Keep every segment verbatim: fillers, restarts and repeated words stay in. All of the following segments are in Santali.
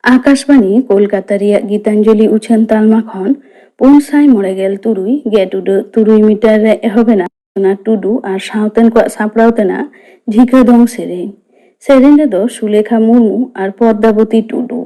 ᱟᱠᱟᱥᱵᱟᱬᱤ ᱠᱳᱞᱠᱟᱛᱟ ᱨᱮᱭᱟᱜ ᱜᱤᱛᱟᱧᱡᱚᱞᱤ ᱩᱪᱷᱟᱹᱱ ᱛᱟᱞᱢᱟ ᱠᱷᱚᱱ ᱯᱩᱱ ᱥᱟᱭ ᱢᱚᱬᱮ ᱜᱮᱞ ᱛᱩᱨᱩᱭ ᱜᱮᱴ ᱩᱰᱟᱹᱜ ᱛᱩᱨᱩᱭ ᱢᱤᱴᱟᱨ ᱨᱮ ᱮᱦᱚᱵ ᱮᱱᱟ ᱥᱳᱢᱱᱟᱛᱷ ᱴᱩᱰᱩ ᱟᱨ ᱥᱟᱶᱛᱮᱱ ᱠᱚᱣᱟᱜ ᱥᱟᱯᱲᱟᱣ ᱛᱮᱱᱟᱜ ᱡᱷᱤᱸᱠᱟᱹ ᱫᱚᱝ ᱥᱮᱨᱮᱧ᱾ ᱥᱮᱨᱮᱧ ᱨᱮᱫᱚ ᱥᱩᱞᱮᱠᱷᱟ ᱢᱩᱨᱢᱩ ᱟᱨ ᱯᱚᱫᱽᱫᱟᱵᱚᱛᱤ ᱴᱩᱰᱩ᱾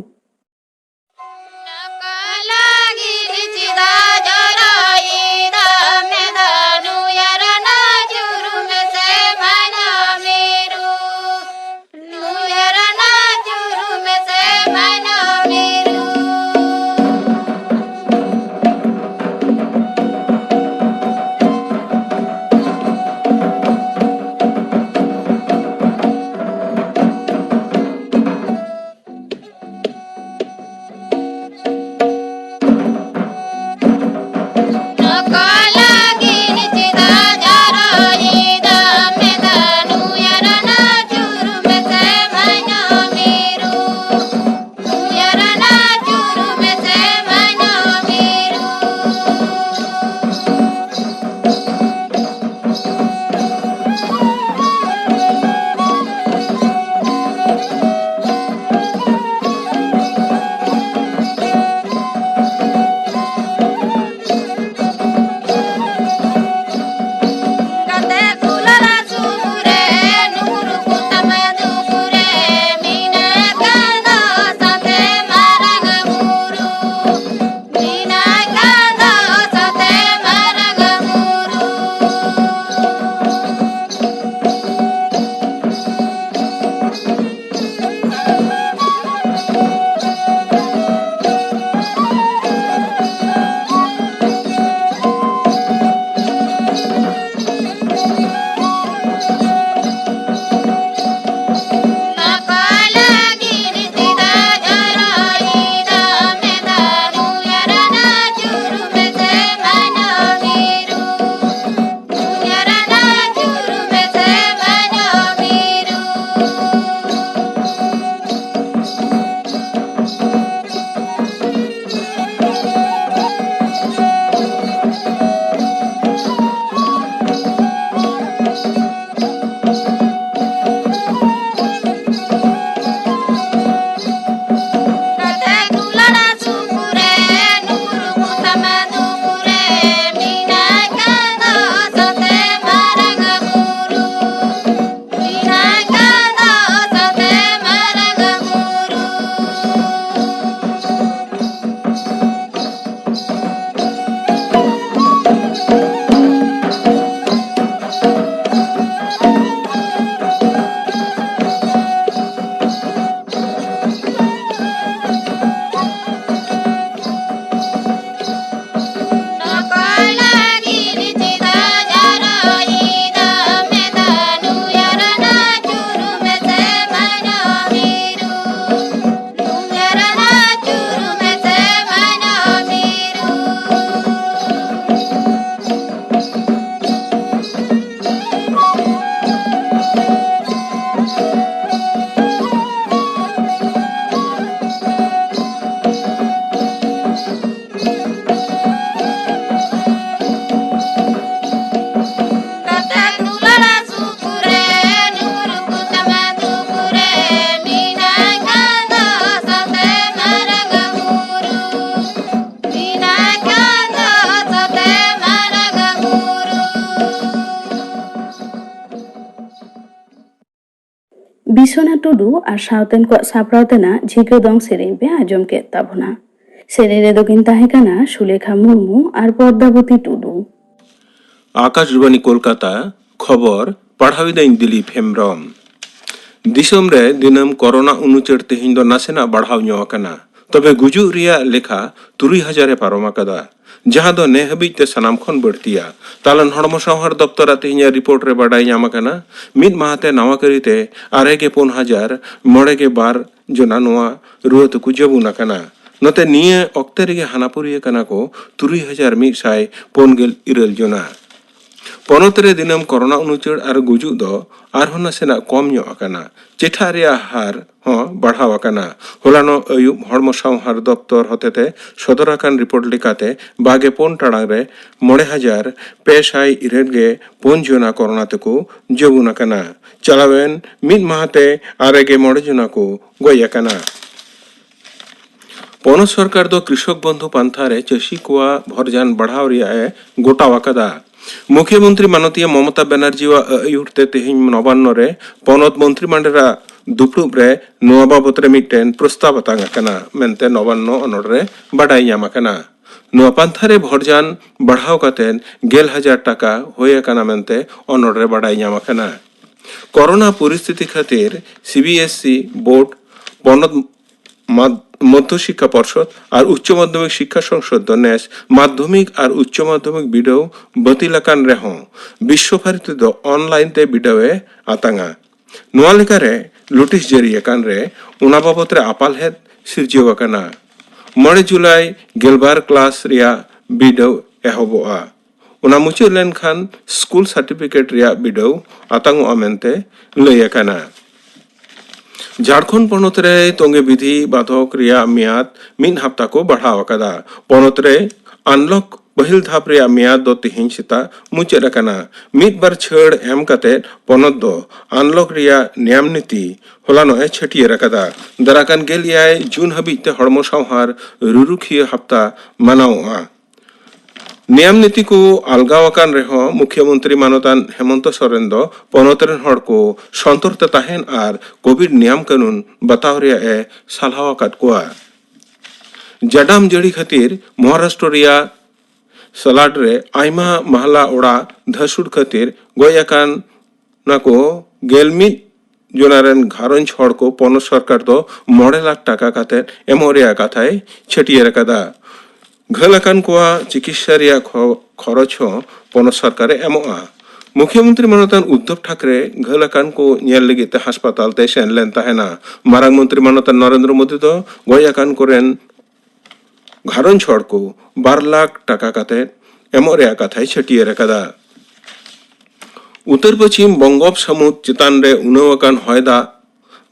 ᱵᱤᱥᱚᱱᱟ ᱴᱩᱰᱩ ᱟᱨ ᱥᱟᱶᱛᱮᱱ ᱠᱚᱣᱟᱜ ᱥᱟᱯᱲᱟᱣ ᱛᱮᱱᱟᱜ ᱡᱷᱤᱸᱠᱟᱹ ᱫᱚᱝ ᱥᱮᱨᱮᱧ ᱯᱮ ᱟᱸᱡᱚᱢ ᱠᱮᱫ ᱛᱟᱵᱚᱱᱟ᱾ ᱥᱮᱨᱮᱧ ᱨᱮᱫᱚ ᱠᱤᱱ ᱛᱟᱦᱮᱸ ᱠᱟᱱᱟ ᱥᱩᱞᱮᱠᱷᱟ ᱢᱩᱨᱢᱩ ᱟᱨ ᱯᱚᱨᱫᱟᱵᱚᱛᱤ ᱴᱩᱰᱩ᱾ ᱟᱠᱟᱥᱵᱟᱱᱤ ᱠᱳᱞᱠᱟᱛᱟ, ᱠᱷᱚᱵᱚᱨ ᱯᱟᱲᱦᱟᱣᱤᱫᱟᱹᱧ ᱫᱤᱞᱤᱯ ᱦᱮᱢᱵᱽᱨᱚᱢ᱾ ᱫᱤᱥᱚᱢ ᱨᱮ ᱫᱤᱱᱟᱹᱢ ᱠᱚᱨᱳᱱᱟ ᱩᱱᱩᱪᱟᱹᱲ ᱛᱮᱦᱮᱧ ᱫᱚ ᱱᱟᱥᱮᱱᱟᱜ ᱵᱟᱲᱦᱟᱣ ᱧᱚᱜ ᱟᱠᱟᱱᱟ, ᱛᱚᱵᱮ ᱜᱩᱡᱩᱜ ᱨᱮᱭᱟᱜ ᱞᱮᱠᱷᱟ ᱛᱩᱨᱩᱭ ᱦᱟᱡᱟᱨ ᱮ ᱯᱟᱨᱚᱢ ᱟᱠᱟᱫᱟ, ᱡᱟᱦᱟᱸ ᱫᱚ ᱱᱮ ᱦᱟᱹᱵᱤᱡ ᱛᱮ ᱥᱟᱱᱟᱢ ᱠᱷᱚᱱ ᱵᱟᱹᱲᱛᱤᱭᱟ᱾ ᱛᱟᱞᱟᱱ ᱦᱚᱲᱢᱚ ᱥᱟᱶᱦᱟᱨ ᱫᱚᱯᱛᱚᱨᱟᱜ ᱛᱮᱦᱮᱧᱟᱜ ᱨᱤᱯᱳᱨᱴ ᱨᱮ ᱵᱟᱰᱟᱭ ᱧᱟᱢ ᱟᱠᱟᱱᱟ, ᱢᱤᱫ ᱢᱟᱦᱟ ᱛᱮ ᱱᱟᱣᱟ ᱠᱟᱹᱨᱤ ᱛᱮ ᱟᱨᱮ ᱜᱮ ᱯᱩᱱ ᱦᱟᱡᱟᱨ ᱢᱚᱬᱮ ᱜᱮ ᱵᱟᱨ ᱡᱚᱱᱟ ᱱᱚᱣᱟ ᱨᱩᱣᱟᱹ ᱛᱮᱠᱚ ᱡᱟᱹᱵᱩᱱ ᱟᱠᱟᱱᱟ᱾ ᱱᱚᱛᱮ ᱱᱤᱭᱟᱹ ᱚᱠᱛᱮ ᱨᱮᱜᱮ ᱦᱟᱱᱟᱯᱩᱨᱤ ᱟᱠᱟᱱᱟ ᱠᱚ ᱛᱩᱨᱩᱭ ᱦᱟᱡᱟᱨ ᱢᱤᱫ ᱥᱟᱭ ᱯᱩᱱ ᱜᱮᱞ ᱤᱨᱟᱹᱞ ᱡᱚᱱᱟ᱾ ᱯᱚᱱᱚᱛ ᱨᱮ ᱫᱤᱱᱟᱹᱢ ᱠᱚᱨᱳᱱᱟ ᱩᱱᱩᱪᱟᱹᱲ ᱟᱨ ᱜᱩᱡᱩᱜ ᱫᱚ ᱟᱨᱦᱚᱸ ᱱᱟᱥᱮᱱᱟᱜ ᱠᱚᱢ ᱧᱚᱜ ᱟᱠᱟᱱᱟ᱾ ᱪᱮᱴᱷᱟ ᱨᱮᱭᱟᱜ ᱦᱟᱨ ᱦᱚᱸ ᱵᱟᱲᱦᱟᱣ ᱟᱠᱟᱱᱟ᱾ ᱦᱚᱞᱟᱱᱚᱜ ᱟᱹᱭᱩᱵ ᱦᱚᱲᱢᱚ ᱥᱟᱶᱦᱟᱨ ᱫᱚᱯᱛᱚᱨ ᱦᱚᱛᱮᱛᱮ ᱥᱚᱫᱚᱨ ᱟᱠᱟᱱ ᱨᱤᱯᱳᱨᱴ ᱞᱮᱠᱟᱛᱮ, ᱵᱟᱜᱮ ᱯᱩᱱ ᱴᱟᱲᱟᱝ ᱨᱮ ᱢᱚᱬᱮ ᱦᱟᱡᱟᱨ ᱯᱮ ᱥᱟᱭ ᱤᱨᱟᱹᱞ ᱜᱮ ᱯᱩᱱ ᱡᱚᱱᱟ ᱠᱚᱨᱳᱱᱟ ᱛᱮᱠᱚ ᱡᱟᱹᱵᱩᱱ ᱟᱠᱟᱱᱟ᱾ ᱪᱟᱞᱟᱣᱮᱱ ᱢᱤᱫ ᱢᱟᱦᱟ ᱛᱮ ᱟᱨᱮ ᱜᱮ ᱢᱚᱬᱮ ᱡᱚᱱᱟ ᱠᱚ ᱜᱚᱡ ᱟᱠᱟᱱᱟ᱾ ᱯᱚᱱᱚᱛ ᱥᱚᱨᱠᱟᱨ ᱫᱚ ᱠᱨᱤᱥᱚᱠ ᱵᱚᱱᱫᱷᱩ ᱯᱟᱱᱛᱷᱟ ᱨᱮ ᱪᱟᱹᱥᱤ ᱠᱚᱣᱟᱜ ᱵᱷᱚᱨᱡᱟᱱ ᱵᱟᱲᱦᱟᱣ ᱨᱮᱭᱟᱜ ᱮ ᱜᱚᱴᱟᱣ ᱟᱠᱟᱫᱟ᱾ ᱢᱩᱠᱷᱭᱚᱢᱚᱱᱛᱨᱤ ᱢᱟᱱᱚᱛᱤᱭᱟᱹ ᱢᱚᱢᱚᱛᱟ ᱵᱟᱱᱟᱨᱡᱤᱣᱟᱜ ᱟᱹᱭᱩᱨ ᱛᱮ ᱛᱮᱦᱮᱧ ᱱᱚᱵᱟᱱᱱᱚ ᱨᱮ ᱯᱚᱱᱚᱛ ᱢᱚᱱᱛᱨᱤ ᱢᱚᱱᱰᱚᱞ ᱨᱮᱱᱟᱜ ᱫᱩᱯᱲᱩᱵ ᱨᱮ ᱱᱚᱣᱟ ᱵᱟᱵᱚᱛ ᱨᱮ ᱢᱤᱫᱴᱮᱱ ᱯᱨᱚᱥᱛᱟᱵ ᱟᱛᱟᱝ ᱟᱠᱟᱱᱟ ᱢᱮᱱᱛᱮ ᱱᱚᱵᱟᱱᱱᱚ ᱚᱱᱚᱞ ᱨᱮ ᱵᱟᱰᱟᱭ ᱧᱟᱢ ᱟᱠᱟᱱᱟ᱾ ᱱᱚᱣᱟ ᱯᱟᱱᱛᱷᱟ ᱨᱮ ᱵᱷᱚᱨᱡᱟᱱ ᱵᱟᱲᱦᱟᱣ ᱠᱟᱛᱮ ᱜᱮᱞ ᱦᱟᱡᱟᱨ ᱴᱟᱠᱟ ᱦᱩᱭ ᱟᱠᱟᱱᱟ ᱢᱮᱱᱛᱮ ᱚᱱᱚᱞ ᱨᱮ ᱵᱟᱰᱟᱭ ᱧᱟᱢ ᱟᱠᱟᱱᱟ᱾ ᱠᱚᱨᱳᱱᱟ ᱯᱚᱨᱤᱥᱛᱷᱤᱛᱤ ᱠᱷᱟᱹᱛᱤᱨ C B S E board, ᱯᱚᱱᱚᱛ ᱢᱟᱫ-, ᱢᱚᱫᱽᱫᱷᱚ ᱥᱤᱠᱠᱷᱟ ᱯᱚᱨᱥᱚᱫ ᱟᱨ ᱩᱪᱪᱚ ᱢᱟᱫᱽᱫᱷᱚᱢᱤᱠ ᱥᱤᱠᱠᱷᱟ ᱥᱚᱝᱥᱚᱫ ᱫᱚ ᱱᱮᱥ ᱢᱟᱫᱽᱫᱷᱚᱢᱤᱠ ᱟᱨ ᱩᱪᱪᱚ ᱢᱟᱫᱽᱫᱷᱚᱢᱤᱠ ᱵᱤᱰᱟᱹᱣ ᱵᱟᱹᱛᱤᱞ ᱟᱠᱟᱱ ᱨᱮᱦᱚᱸ ᱵᱤᱥᱥᱚ ᱵᱷᱟᱨᱚᱛᱤ ᱫᱚ ᱚᱱᱞᱟᱭᱤᱱ ᱛᱮ ᱵᱤᱰᱟᱹᱣ ᱮ ᱟᱛᱟᱝᱟ᱾ ᱱᱚᱣᱟ ᱞᱮᱠᱟᱨᱮ ᱱᱳᱴᱤᱥ ᱡᱟᱹᱨᱤ ᱟᱠᱟᱱ ᱨᱮ ᱚᱱᱟ ᱵᱟᱵᱚᱛ ᱨᱮ ᱟᱯᱟᱞᱦᱮᱫ ᱥᱤᱨᱡᱟᱹᱣ ᱟᱠᱟᱱᱟ᱾ ᱢᱚᱬᱮ ᱡᱩᱞᱟᱭ ᱜᱮᱞᱵᱟᱨ ᱠᱞᱟᱥ ᱨᱮᱭᱟᱜ ᱵᱤᱰᱟᱹᱣ ᱮᱦᱚᱵᱚᱜᱼᱟ᱾ ᱚᱱᱟ ᱢᱩᱪᱟᱹᱫ ᱞᱮᱱᱠᱷᱟᱱ ᱥᱠᱩᱞ ᱥᱟᱨᱴᱤᱯᱷᱤᱠᱮᱴ ᱨᱮᱭᱟᱜ ᱵᱤᱰᱟᱹᱣ ᱟᱛᱟᱝᱚᱜᱼᱟ ᱢᱮᱱᱛᱮ ᱞᱟᱹᱭ ᱟᱠᱟᱱᱟ᱾ ᱡᱷᱟᱲᱠᱷᱚᱸᱰ ᱯᱚᱱᱚᱛ ᱨᱮ ᱛᱚᱸᱜᱮ ᱵᱤᱫᱷᱤ ᱵᱟᱫᱷᱚᱠ ᱨᱮᱭᱟᱜ ᱢᱮᱭᱟᱫ ᱢᱤᱫ ᱦᱟᱯᱛᱟ ᱠᱚ ᱵᱟᱲᱦᱟᱣ ᱟᱠᱟᱫᱟ᱾ ᱯᱚᱱᱚᱛ ᱨᱮ ᱟᱱᱞᱚᱠ ᱯᱟᱹᱦᱤᱞ ᱫᱷᱟᱯ ᱨᱮᱭᱟᱜ ᱢᱮᱭᱟᱫ ᱫᱚ ᱛᱮᱦᱮᱧ ᱥᱮᱛᱟᱜ ᱢᱩᱪᱟᱹᱫ ᱟᱠᱟᱱᱟ᱾ ᱢᱤᱫ ᱵᱟᱨ ᱪᱷᱟᱹᱲ ᱮᱢ ᱠᱟᱛᱮ ᱯᱚᱱᱚᱛ ᱫᱚ ᱟᱱᱞᱚᱠ ᱨᱮᱭᱟᱜ ᱱᱤᱭᱟᱢ ᱱᱤᱛᱤ ᱦᱚᱞᱟᱱᱚᱜ ᱮ ᱪᱷᱟᱹᱴᱭᱟᱹᱨ ᱟᱠᱟᱫᱟ᱾ ᱫᱟᱨᱟᱠᱟᱱ ᱜᱮᱞ ᱮᱭᱟᱭ ᱡᱩᱱ ᱦᱟᱹᱵᱤᱡ ᱛᱮ ᱦᱚᱲᱢᱚ ᱥᱟᱶᱦᱟᱨ ᱨᱩᱨᱩᱠᱷᱤᱭᱟᱹ ᱦᱟᱯᱛᱟ ᱢᱟᱱᱟᱣᱚᱜᱼᱟ᱾ ᱱᱤᱭᱟᱢ ᱱᱤᱛᱤ ᱠᱚ ᱟᱞᱜᱟᱣ ᱟᱠᱟᱱ ᱨᱮᱦᱚᱸ, ᱢᱩᱠᱷᱭᱟᱹ ᱢᱚᱱᱛᱨᱤ ᱢᱟᱱᱚᱛᱟᱱ ᱦᱮᱢᱚᱱᱛᱚ ᱥᱚᱨᱮᱱ ᱫᱚ ᱯᱚᱱᱚᱛ ᱨᱮᱱ ᱦᱚᱲ ᱠᱚ ᱥᱚᱱᱛᱚᱨ ᱛᱮ ᱛᱟᱦᱮᱱ ᱟᱨ ᱠᱳᱵᱷᱤᱰ ᱱᱤᱭᱟᱢ ᱠᱟᱹᱱᱩᱱ ᱵᱟᱛᱟᱣ ᱨᱮᱭᱟᱜ ᱮ ᱥᱟᱞᱦᱟᱣ ᱟᱠᱟᱫ ᱠᱚᱣᱟ᱾ ᱡᱟᱰᱟᱢ ᱡᱟᱹᱲᱤ ᱠᱷᱟᱹᱛᱤᱨ ᱢᱚᱦᱟᱨᱟᱥᱴᱨᱚ ᱨᱮᱭᱟᱜ ᱥᱟᱞᱟᱰ ᱨᱮ ᱟᱭᱢᱟ ᱢᱟᱦᱞᱟ ᱚᱲᱟᱜ ᱫᱷᱟᱹᱥᱩᱲ ᱠᱷᱟᱹᱛᱤᱨ ᱜᱚᱡ ᱟᱠᱟᱱ ᱱᱟᱠᱚ ᱜᱮᱞ ᱢᱤᱫ ᱡᱚᱱᱟ ᱨᱮᱱ ᱜᱷᱟᱨᱚᱸᱡᱽ ᱦᱚᱲ ᱠᱚ ᱯᱚᱱᱚᱛ ᱥᱚᱨᱠᱟᱨ ᱫᱚ ᱢᱚᱬᱮ ᱞᱟᱠᱷ ᱴᱟᱠᱟ ᱠᱟᱛᱮ ᱮᱢᱚᱜ ᱨᱮᱭᱟᱜ ᱠᱟᱛᱷᱟᱭ ᱪᱷᱟᱹᱴᱭᱟᱹᱨ ᱟᱠᱟᱫᱟ᱾ ᱜᱷᱟᱹᱞ ᱟᱠᱟᱱ ᱠᱚᱣᱟᱜ ᱪᱤᱠᱤᱛᱥᱟ ᱨᱮᱭᱟᱜ ᱠᱷᱚ-, ᱠᱷᱚᱨᱚᱪ ᱦᱚᱸ ᱯᱚᱱᱚᱛ ᱥᱚᱨᱠᱟᱨ ᱮ ᱮᱢᱚᱜᱼᱟ᱾ ᱢᱩᱠᱷᱭᱟᱹ ᱢᱚᱱᱛᱨᱤ ᱢᱟᱱᱚᱛᱟᱱ ᱩᱫᱽᱫᱷᱚᱵᱽ ᱴᱷᱟᱠᱨᱮ ᱜᱷᱟᱹᱞ ᱟᱠᱟᱱ ᱠᱚ ᱧᱮᱞ ᱞᱟᱹᱜᱤᱫ ᱛᱮ ᱦᱟᱥᱯᱟᱛᱟᱞ ᱛᱮᱭ ᱥᱮᱱ ᱞᱮᱱ ᱛᱟᱦᱮᱱᱟ᱾ ᱢᱟᱨᱟᱝ ᱢᱚᱱᱛᱨᱤ ᱢᱟᱱᱚᱛᱟᱱ ᱱᱚᱨᱮᱱᱫᱨᱚ ᱢᱳᱫᱤ ᱫᱚ ᱜᱚᱡ ᱟᱠᱟᱱ ᱠᱚᱨᱮᱱ ᱜᱷᱟᱨᱚᱸᱡᱽ ᱦᱚᱲ ᱠᱚ ᱵᱟᱨ ᱞᱟᱠᱷ ᱴᱟᱠᱟ ᱠᱟᱛᱮ ᱮᱢᱚᱜ ᱨᱮᱭᱟᱜ ᱠᱟᱛᱷᱟᱭ ᱪᱷᱟᱹᱴᱭᱟᱹᱨ ᱟᱠᱟᱫᱟ᱾ ᱩᱛᱛᱚᱨ ᱯᱚᱪᱷᱤᱢ ᱵᱚᱝᱜᱳᱯ ᱥᱟᱹᱢᱩᱫ ᱪᱮᱛᱟᱱ ᱨᱮ ᱩᱱᱟᱹᱣ ᱟᱠᱟᱱ ᱦᱚᱭ ᱫᱟᱜ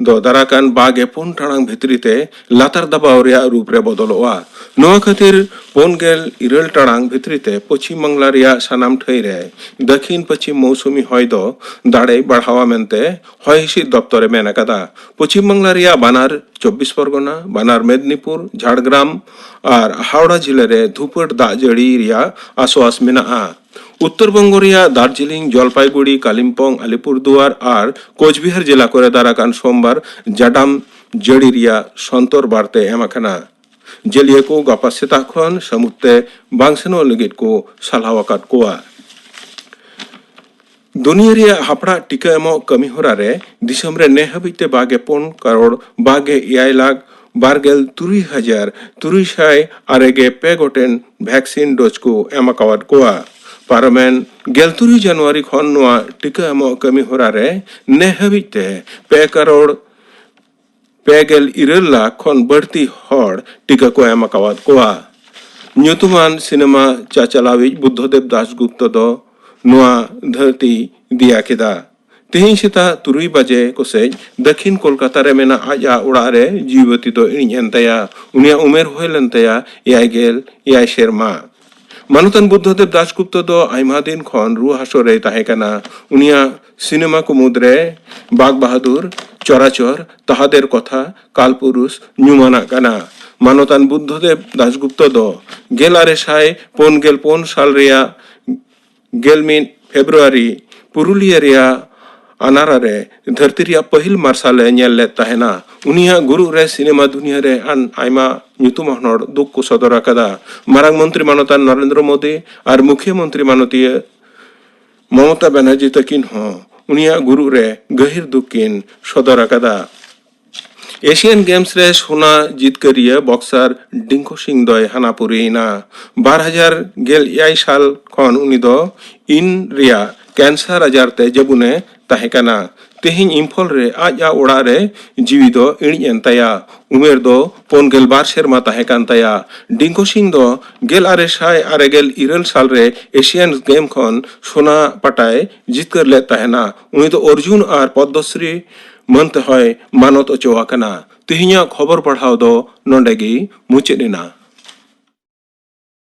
ᱫᱚ ᱫᱟᱨᱟᱠᱟᱱ ᱵᱟᱜᱮ ᱯᱩᱱ ᱴᱟᱲᱟᱝ ᱵᱷᱤᱛᱨᱤ ᱛᱮ ᱞᱟᱛᱟᱨ ᱫᱟᱵᱟᱣ ᱨᱮᱭᱟᱜ ᱨᱩᱯ ᱨᱮ ᱵᱚᱫᱚᱞᱚᱜᱼᱟ᱾ ᱱᱚᱣᱟ ᱠᱷᱟᱹᱛᱤᱨ ᱯᱩᱱ ᱜᱮᱞ ᱤᱨᱟᱹᱞ ᱴᱟᱲᱟᱝ ᱵᱷᱤᱛᱨᱤ ᱛᱮ ᱯᱚᱪᱷᱤᱢ ᱵᱟᱝᱞᱟ ᱨᱮᱭᱟᱜ ᱥᱟᱱᱟᱢ ᱴᱷᱟᱹᱭ ᱨᱮ ᱫᱟᱹᱠᱷᱤᱱ ᱯᱚᱪᱷᱤᱢ ᱢᱳᱣᱥᱩᱢᱤ ᱦᱚᱭ ᱫᱚ ᱫᱟᱲᱮᱭ ᱵᱟᱲᱦᱟᱣᱟ ᱢᱮᱱᱛᱮ ᱦᱚᱭ ᱦᱤᱸᱥᱤᱫ ᱫᱚᱯᱛᱚᱨ ᱮ ᱢᱮᱱ ᱟᱠᱟᱫᱟ᱾ ᱯᱚᱪᱷᱤᱢ ᱵᱟᱝᱞᱟ ᱨᱮᱭᱟᱜ ᱵᱟᱱᱟᱨ ᱪᱚᱵᱵᱤᱥ ᱯᱚᱨᱜᱚᱱᱟ, ᱵᱟᱱᱟᱨ ᱢᱮᱫᱽᱱᱤᱯᱩᱨ, ᱡᱷᱟᱲᱜᱨᱟᱢ ᱟᱨ ᱦᱟᱣᱲᱟ ᱡᱤᱞᱟᱹ ᱨᱮ ᱫᱷᱩᱯᱟᱹᱴ ᱫᱟᱜ ᱡᱟᱹᱲᱤ ᱨᱮᱭᱟᱜ ᱟᱥᱣᱟᱥ ᱢᱮᱱᱟᱜᱼᱟ᱾ ᱩᱛᱛᱚᱨ ᱵᱚᱝᱜᱚ ᱨᱮᱭᱟᱜ ᱫᱟᱨᱡᱤᱞᱤᱝ, ᱡᱚᱞᱯᱟᱭᱜᱩᱲᱤ, ᱠᱟᱞᱤᱢᱯᱚᱝ, ᱟᱞᱤᱯᱩᱨᱫᱩᱣᱟᱨ ᱟᱨ ᱠᱳᱪᱵᱤᱦᱟᱨ ᱡᱮᱞᱟ ᱠᱚᱨᱮ ᱫᱟᱨᱟᱠᱟᱱ ᱥᱳᱢᱵᱟᱨ ᱡᱟᱰᱟᱢ ᱡᱟᱹᱲᱤ ᱨᱮᱭᱟᱜ ᱥᱚᱱᱛᱚᱨ ᱵᱟᱨᱛᱮ ᱮᱢ ᱟᱠᱟᱱᱟ᱾ ᱡᱟᱹᱞᱤᱭᱟᱹ ᱠᱚ ᱜᱟᱯᱟ ᱥᱮᱛᱟᱜ ᱠᱷᱚᱱ ᱥᱟᱹᱢᱩᱫ ᱛᱮ ᱵᱟᱝ ᱥᱮᱱᱚᱜ ᱞᱟᱹᱜᱤᱫ ᱠᱚ ᱥᱟᱞᱦᱟᱣ ᱟᱠᱟᱫ ᱠᱚᱣᱟ᱾ ᱫᱩᱱᱤᱭᱟᱹ ᱨᱮᱭᱟᱜ ᱦᱟᱯᱲᱟᱜ ᱴᱤᱠᱟᱹ ᱮᱢᱚᱜ ᱠᱟᱹᱢᱤ ᱦᱚᱨᱟ ᱨᱮ ᱫᱤᱥᱚᱢ ᱨᱮ ᱱᱮ ᱦᱟᱹᱵᱤᱡ ᱛᱮ ᱵᱟᱜᱮ ᱯᱩᱱ ᱠᱟᱨᱳᱲ ᱵᱟᱜᱮ ᱮᱭᱟᱭ ᱞᱟᱠᱷ ᱵᱟᱨᱜᱮᱞ ᱛᱩᱨᱩᱭ ᱦᱟᱡᱟᱨ ᱛᱩᱨᱩᱭ ᱥᱟᱭ ᱟᱨᱮ ᱜᱮ ᱯᱮ ᱜᱚᱴᱮᱱ ᱵᱷᱮᱠᱥᱤᱱ ᱰᱳᱡᱽ ᱠᱚ ᱮᱢ ᱟᱠᱟᱣᱟᱫ ᱠᱚᱣᱟ᱾ ᱯᱟᱨᱚᱢᱮᱱ ᱜᱮᱞ ᱛᱩᱨᱩᱭ ᱡᱟᱱᱩᱣᱟᱨᱤ ᱠᱷᱚᱱ ᱱᱚᱣᱟ ᱴᱤᱠᱟᱹ ᱮᱢᱚᱜ ᱠᱟᱹᱢᱤ ᱦᱚᱨᱟ ᱨᱮ ᱱᱮ ᱦᱟᱹᱵᱤᱡ ᱛᱮ ᱯᱮ ᱠᱟᱨᱳᱲ ᱯᱮ ᱜᱮᱞ ᱤᱨᱟᱹᱞ ᱞᱟᱠᱷ ᱠᱷᱚᱱ ᱵᱟᱹᱲᱛᱤ ᱦᱚᱲ ᱴᱤᱠᱟᱹ ᱠᱚ ᱮᱢ ᱟᱠᱟᱣᱟᱫ ᱠᱚᱣᱟ᱾ ᱧᱩᱛᱩᱢᱟᱱ ᱥᱤᱱᱮᱢᱟ ᱪᱟᱪᱟᱞᱟᱣᱤᱡ ᱵᱩᱫᱽᱫᱷᱚᱫᱮᱵ ᱫᱟᱥᱜᱩᱯᱛᱚ ᱫᱚ ᱱᱚᱣᱟ ᱫᱷᱟᱹᱨᱛᱤ ᱫᱮᱭᱟ ᱠᱮᱫᱟ᱾ ᱛᱮᱦᱮᱧ ᱥᱮᱛᱟᱜ ᱛᱩᱨᱩᱭ ᱵᱟᱡᱮ ᱠᱚᱥᱮᱡ ᱫᱟᱹᱠᱷᱤᱱ ᱠᱳᱞᱠᱟᱛᱟ ᱨᱮ ᱢᱮᱱᱟᱜ ᱟᱡᱟᱜ ᱚᱲᱟᱜ ᱨᱮ ᱡᱤᱣᱤ ᱵᱟᱹᱛᱤ ᱫᱚ ᱤᱬᱤᱡ ᱮᱱ ᱛᱟᱭᱟ᱾ ᱩᱱᱤᱭᱟᱜ ᱩᱢᱮᱨ ᱦᱩᱭ ᱞᱮᱱ ᱛᱟᱭᱟ ᱮᱭᱟᱭ ᱜᱮᱞ ᱮᱭᱟᱭ ᱥᱮᱨᱢᱟ᱾ ᱢᱟᱱᱚᱛᱟᱱ ᱵᱩᱫᱽᱫᱷᱚᱫᱮᱵ ᱫᱟᱥᱜᱩᱯᱛᱚ ᱫᱚ ᱟᱭᱢᱟ ᱫᱤᱱ ᱠᱷᱚᱱ ᱨᱩᱣᱟᱹ ᱦᱟᱹᱥᱩ ᱨᱮᱭ ᱛᱟᱦᱮᱸ ᱠᱟᱱᱟ᱾ ᱩᱱᱤᱭᱟᱜ ᱥᱤᱱᱮᱢᱟ ᱠᱚ ᱢᱩᱫᱽᱨᱮ ᱵᱟᱜᱽ ᱵᱟᱦᱟᱫᱩᱨ, ᱪᱚᱨᱟᱪᱚᱨ, ᱛᱟᱦᱟᱫᱮᱨ ᱠᱚᱛᱷᱟ, ᱠᱟᱞᱯᱩᱨᱩᱥ ᱧᱩᱢᱟᱱᱟᱜ ᱠᱟᱱᱟ᱾ ᱢᱟᱱᱚᱛᱟᱱ ᱵᱩᱫᱽᱫᱷᱚᱫᱮᱵ ᱫᱟᱥᱜᱩᱯᱛᱚ ᱫᱚ ᱜᱮᱞ ᱟᱨᱮ ᱥᱟᱭ ᱯᱩᱱ ᱜᱮᱞ ᱯᱩᱱ ᱥᱟᱞ ᱨᱮᱭᱟᱜ ᱜᱮᱞ ᱢᱤᱫ ᱯᱷᱮᱵᱽᱨᱩᱣᱟᱨᱤ ᱯᱩᱨᱩᱞᱤᱭᱟᱹ ᱨᱮᱭᱟᱜ ᱟᱱᱟᱨᱟ ᱨᱮ ᱫᱷᱟᱹᱨᱛᱤ ᱨᱮᱭᱟᱜ ᱯᱟᱹᱦᱤᱞ ᱢᱟᱨᱥᱟᱞ ᱮ ᱧᱮᱞ ᱞᱮᱫ ᱛᱟᱦᱮᱱᱟ᱾ ᱩᱱᱤᱭᱟᱜ ᱜᱩᱨᱩᱜ ᱨᱮ ᱥᱤᱱᱮᱢᱟ ᱫᱩᱱᱤᱭᱟᱹ ᱨᱮ ᱟᱱ ᱟᱭᱢᱟ ᱧᱩᱛᱩᱢᱟᱱ ᱦᱚᱲ ᱫᱩᱠ ᱠᱚ ᱥᱚᱫᱚᱨ ᱟᱠᱟᱫᱟ᱾ ᱢᱟᱨᱟᱝ ᱢᱚᱱᱛᱨᱤ ᱢᱟᱱᱚᱛᱟᱱ ᱱᱚᱨᱮᱱᱫᱨᱚ ᱢᱳᱫᱤ ᱟᱨ ᱢᱩᱠᱷᱤᱭᱟᱹ ᱢᱚᱱᱛᱨᱤ ᱢᱟᱱᱚᱛᱤᱭᱟᱹ ᱢᱚᱢᱚᱛᱟ ᱵᱟᱱᱟᱨᱡᱤ ᱛᱟᱹᱠᱤᱱ ᱦᱚᱸ ᱩᱱᱤᱭᱟᱜ ᱜᱩᱨᱩᱜ ᱨᱮ ᱜᱟᱹᱦᱤᱨ ᱫᱩᱠ ᱠᱤᱱ ᱥᱚᱫᱚᱨ ᱟᱠᱟᱫᱟ᱾ ᱮᱥᱤᱭᱟᱱ ᱜᱮᱢᱥ ᱨᱮ ᱥᱳᱱᱟ ᱡᱤᱛᱠᱟᱹᱨᱤᱭᱟᱹ ᱵᱚᱠᱥᱟᱨ ᱰᱤᱝᱠᱩ ᱥᱤᱝ ᱫᱚᱭ ᱦᱟᱱᱟᱯᱩᱨᱤᱭᱮᱱᱟ᱾ ᱵᱟᱨ ᱦᱟᱡᱟᱨ ᱜᱮᱞ ᱮᱭᱟᱭ ᱥᱟᱞ ᱠᱷᱚᱱ ᱩᱱᱤ ᱫᱚ ᱤᱱ ᱨᱮᱭᱟᱜ ᱠᱮᱱᱥᱟᱨ ᱟᱡᱟᱨ ᱛᱮ ᱡᱟᱹᱵᱩᱱᱮ ᱛᱟᱦᱮᱸ ᱠᱟᱱᱟ᱾ ᱛᱮᱦᱮᱧ ᱤᱢᱯᱷᱚᱞ ᱨᱮ ᱟᱡᱟᱜ ᱚᱲᱟᱜ ᱨᱮ ᱡᱤᱣᱤ ᱫᱚ ᱤᱬᱤᱡ ᱮᱱ ᱛᱟᱭᱟ᱾ ᱩᱢᱮᱨ ᱫᱚ ᱯᱩᱱ ᱜᱮᱞ ᱵᱟᱨ ᱥᱮᱨᱢᱟ ᱛᱟᱦᱮᱸ ᱠᱟᱱ ᱛᱟᱭᱟ᱾ ᱰᱤᱝᱠᱩ ᱥᱤᱝ ᱫᱚ ᱜᱮᱞ ᱟᱨᱮ ᱥᱟᱭ ᱟᱨᱮ ᱜᱮᱞ ᱤᱨᱟᱹᱞ ᱥᱟᱞ ᱨᱮ ᱮᱥᱤᱭᱟᱱ ᱜᱮᱢ ᱠᱷᱚᱱ ᱥᱳᱱᱟ ᱯᱟᱴᱟᱭ ᱡᱤᱛᱠᱟᱹᱨ ᱞᱮᱫ ᱛᱟᱦᱮᱱᱟ᱾ ᱩᱱᱤ ᱫᱚ ᱚᱨᱡᱩᱱ ᱟᱨ ᱯᱚᱫᱽᱫᱚᱥᱨᱤ ᱢᱟᱹᱱ ᱛᱮᱦᱚᱸᱭ ᱢᱟᱱᱚᱛ ᱚᱪᱚ ᱟᱠᱟᱱᱟ᱾ ᱛᱮᱦᱮᱧᱟᱜ ᱠᱷᱚᱵᱚᱨ ᱯᱟᱲᱦᱟᱣ ᱫᱚ ᱱᱚᱰᱮ ᱜᱮ ᱢᱩᱪᱟᱹᱫ ᱮᱱᱟ᱾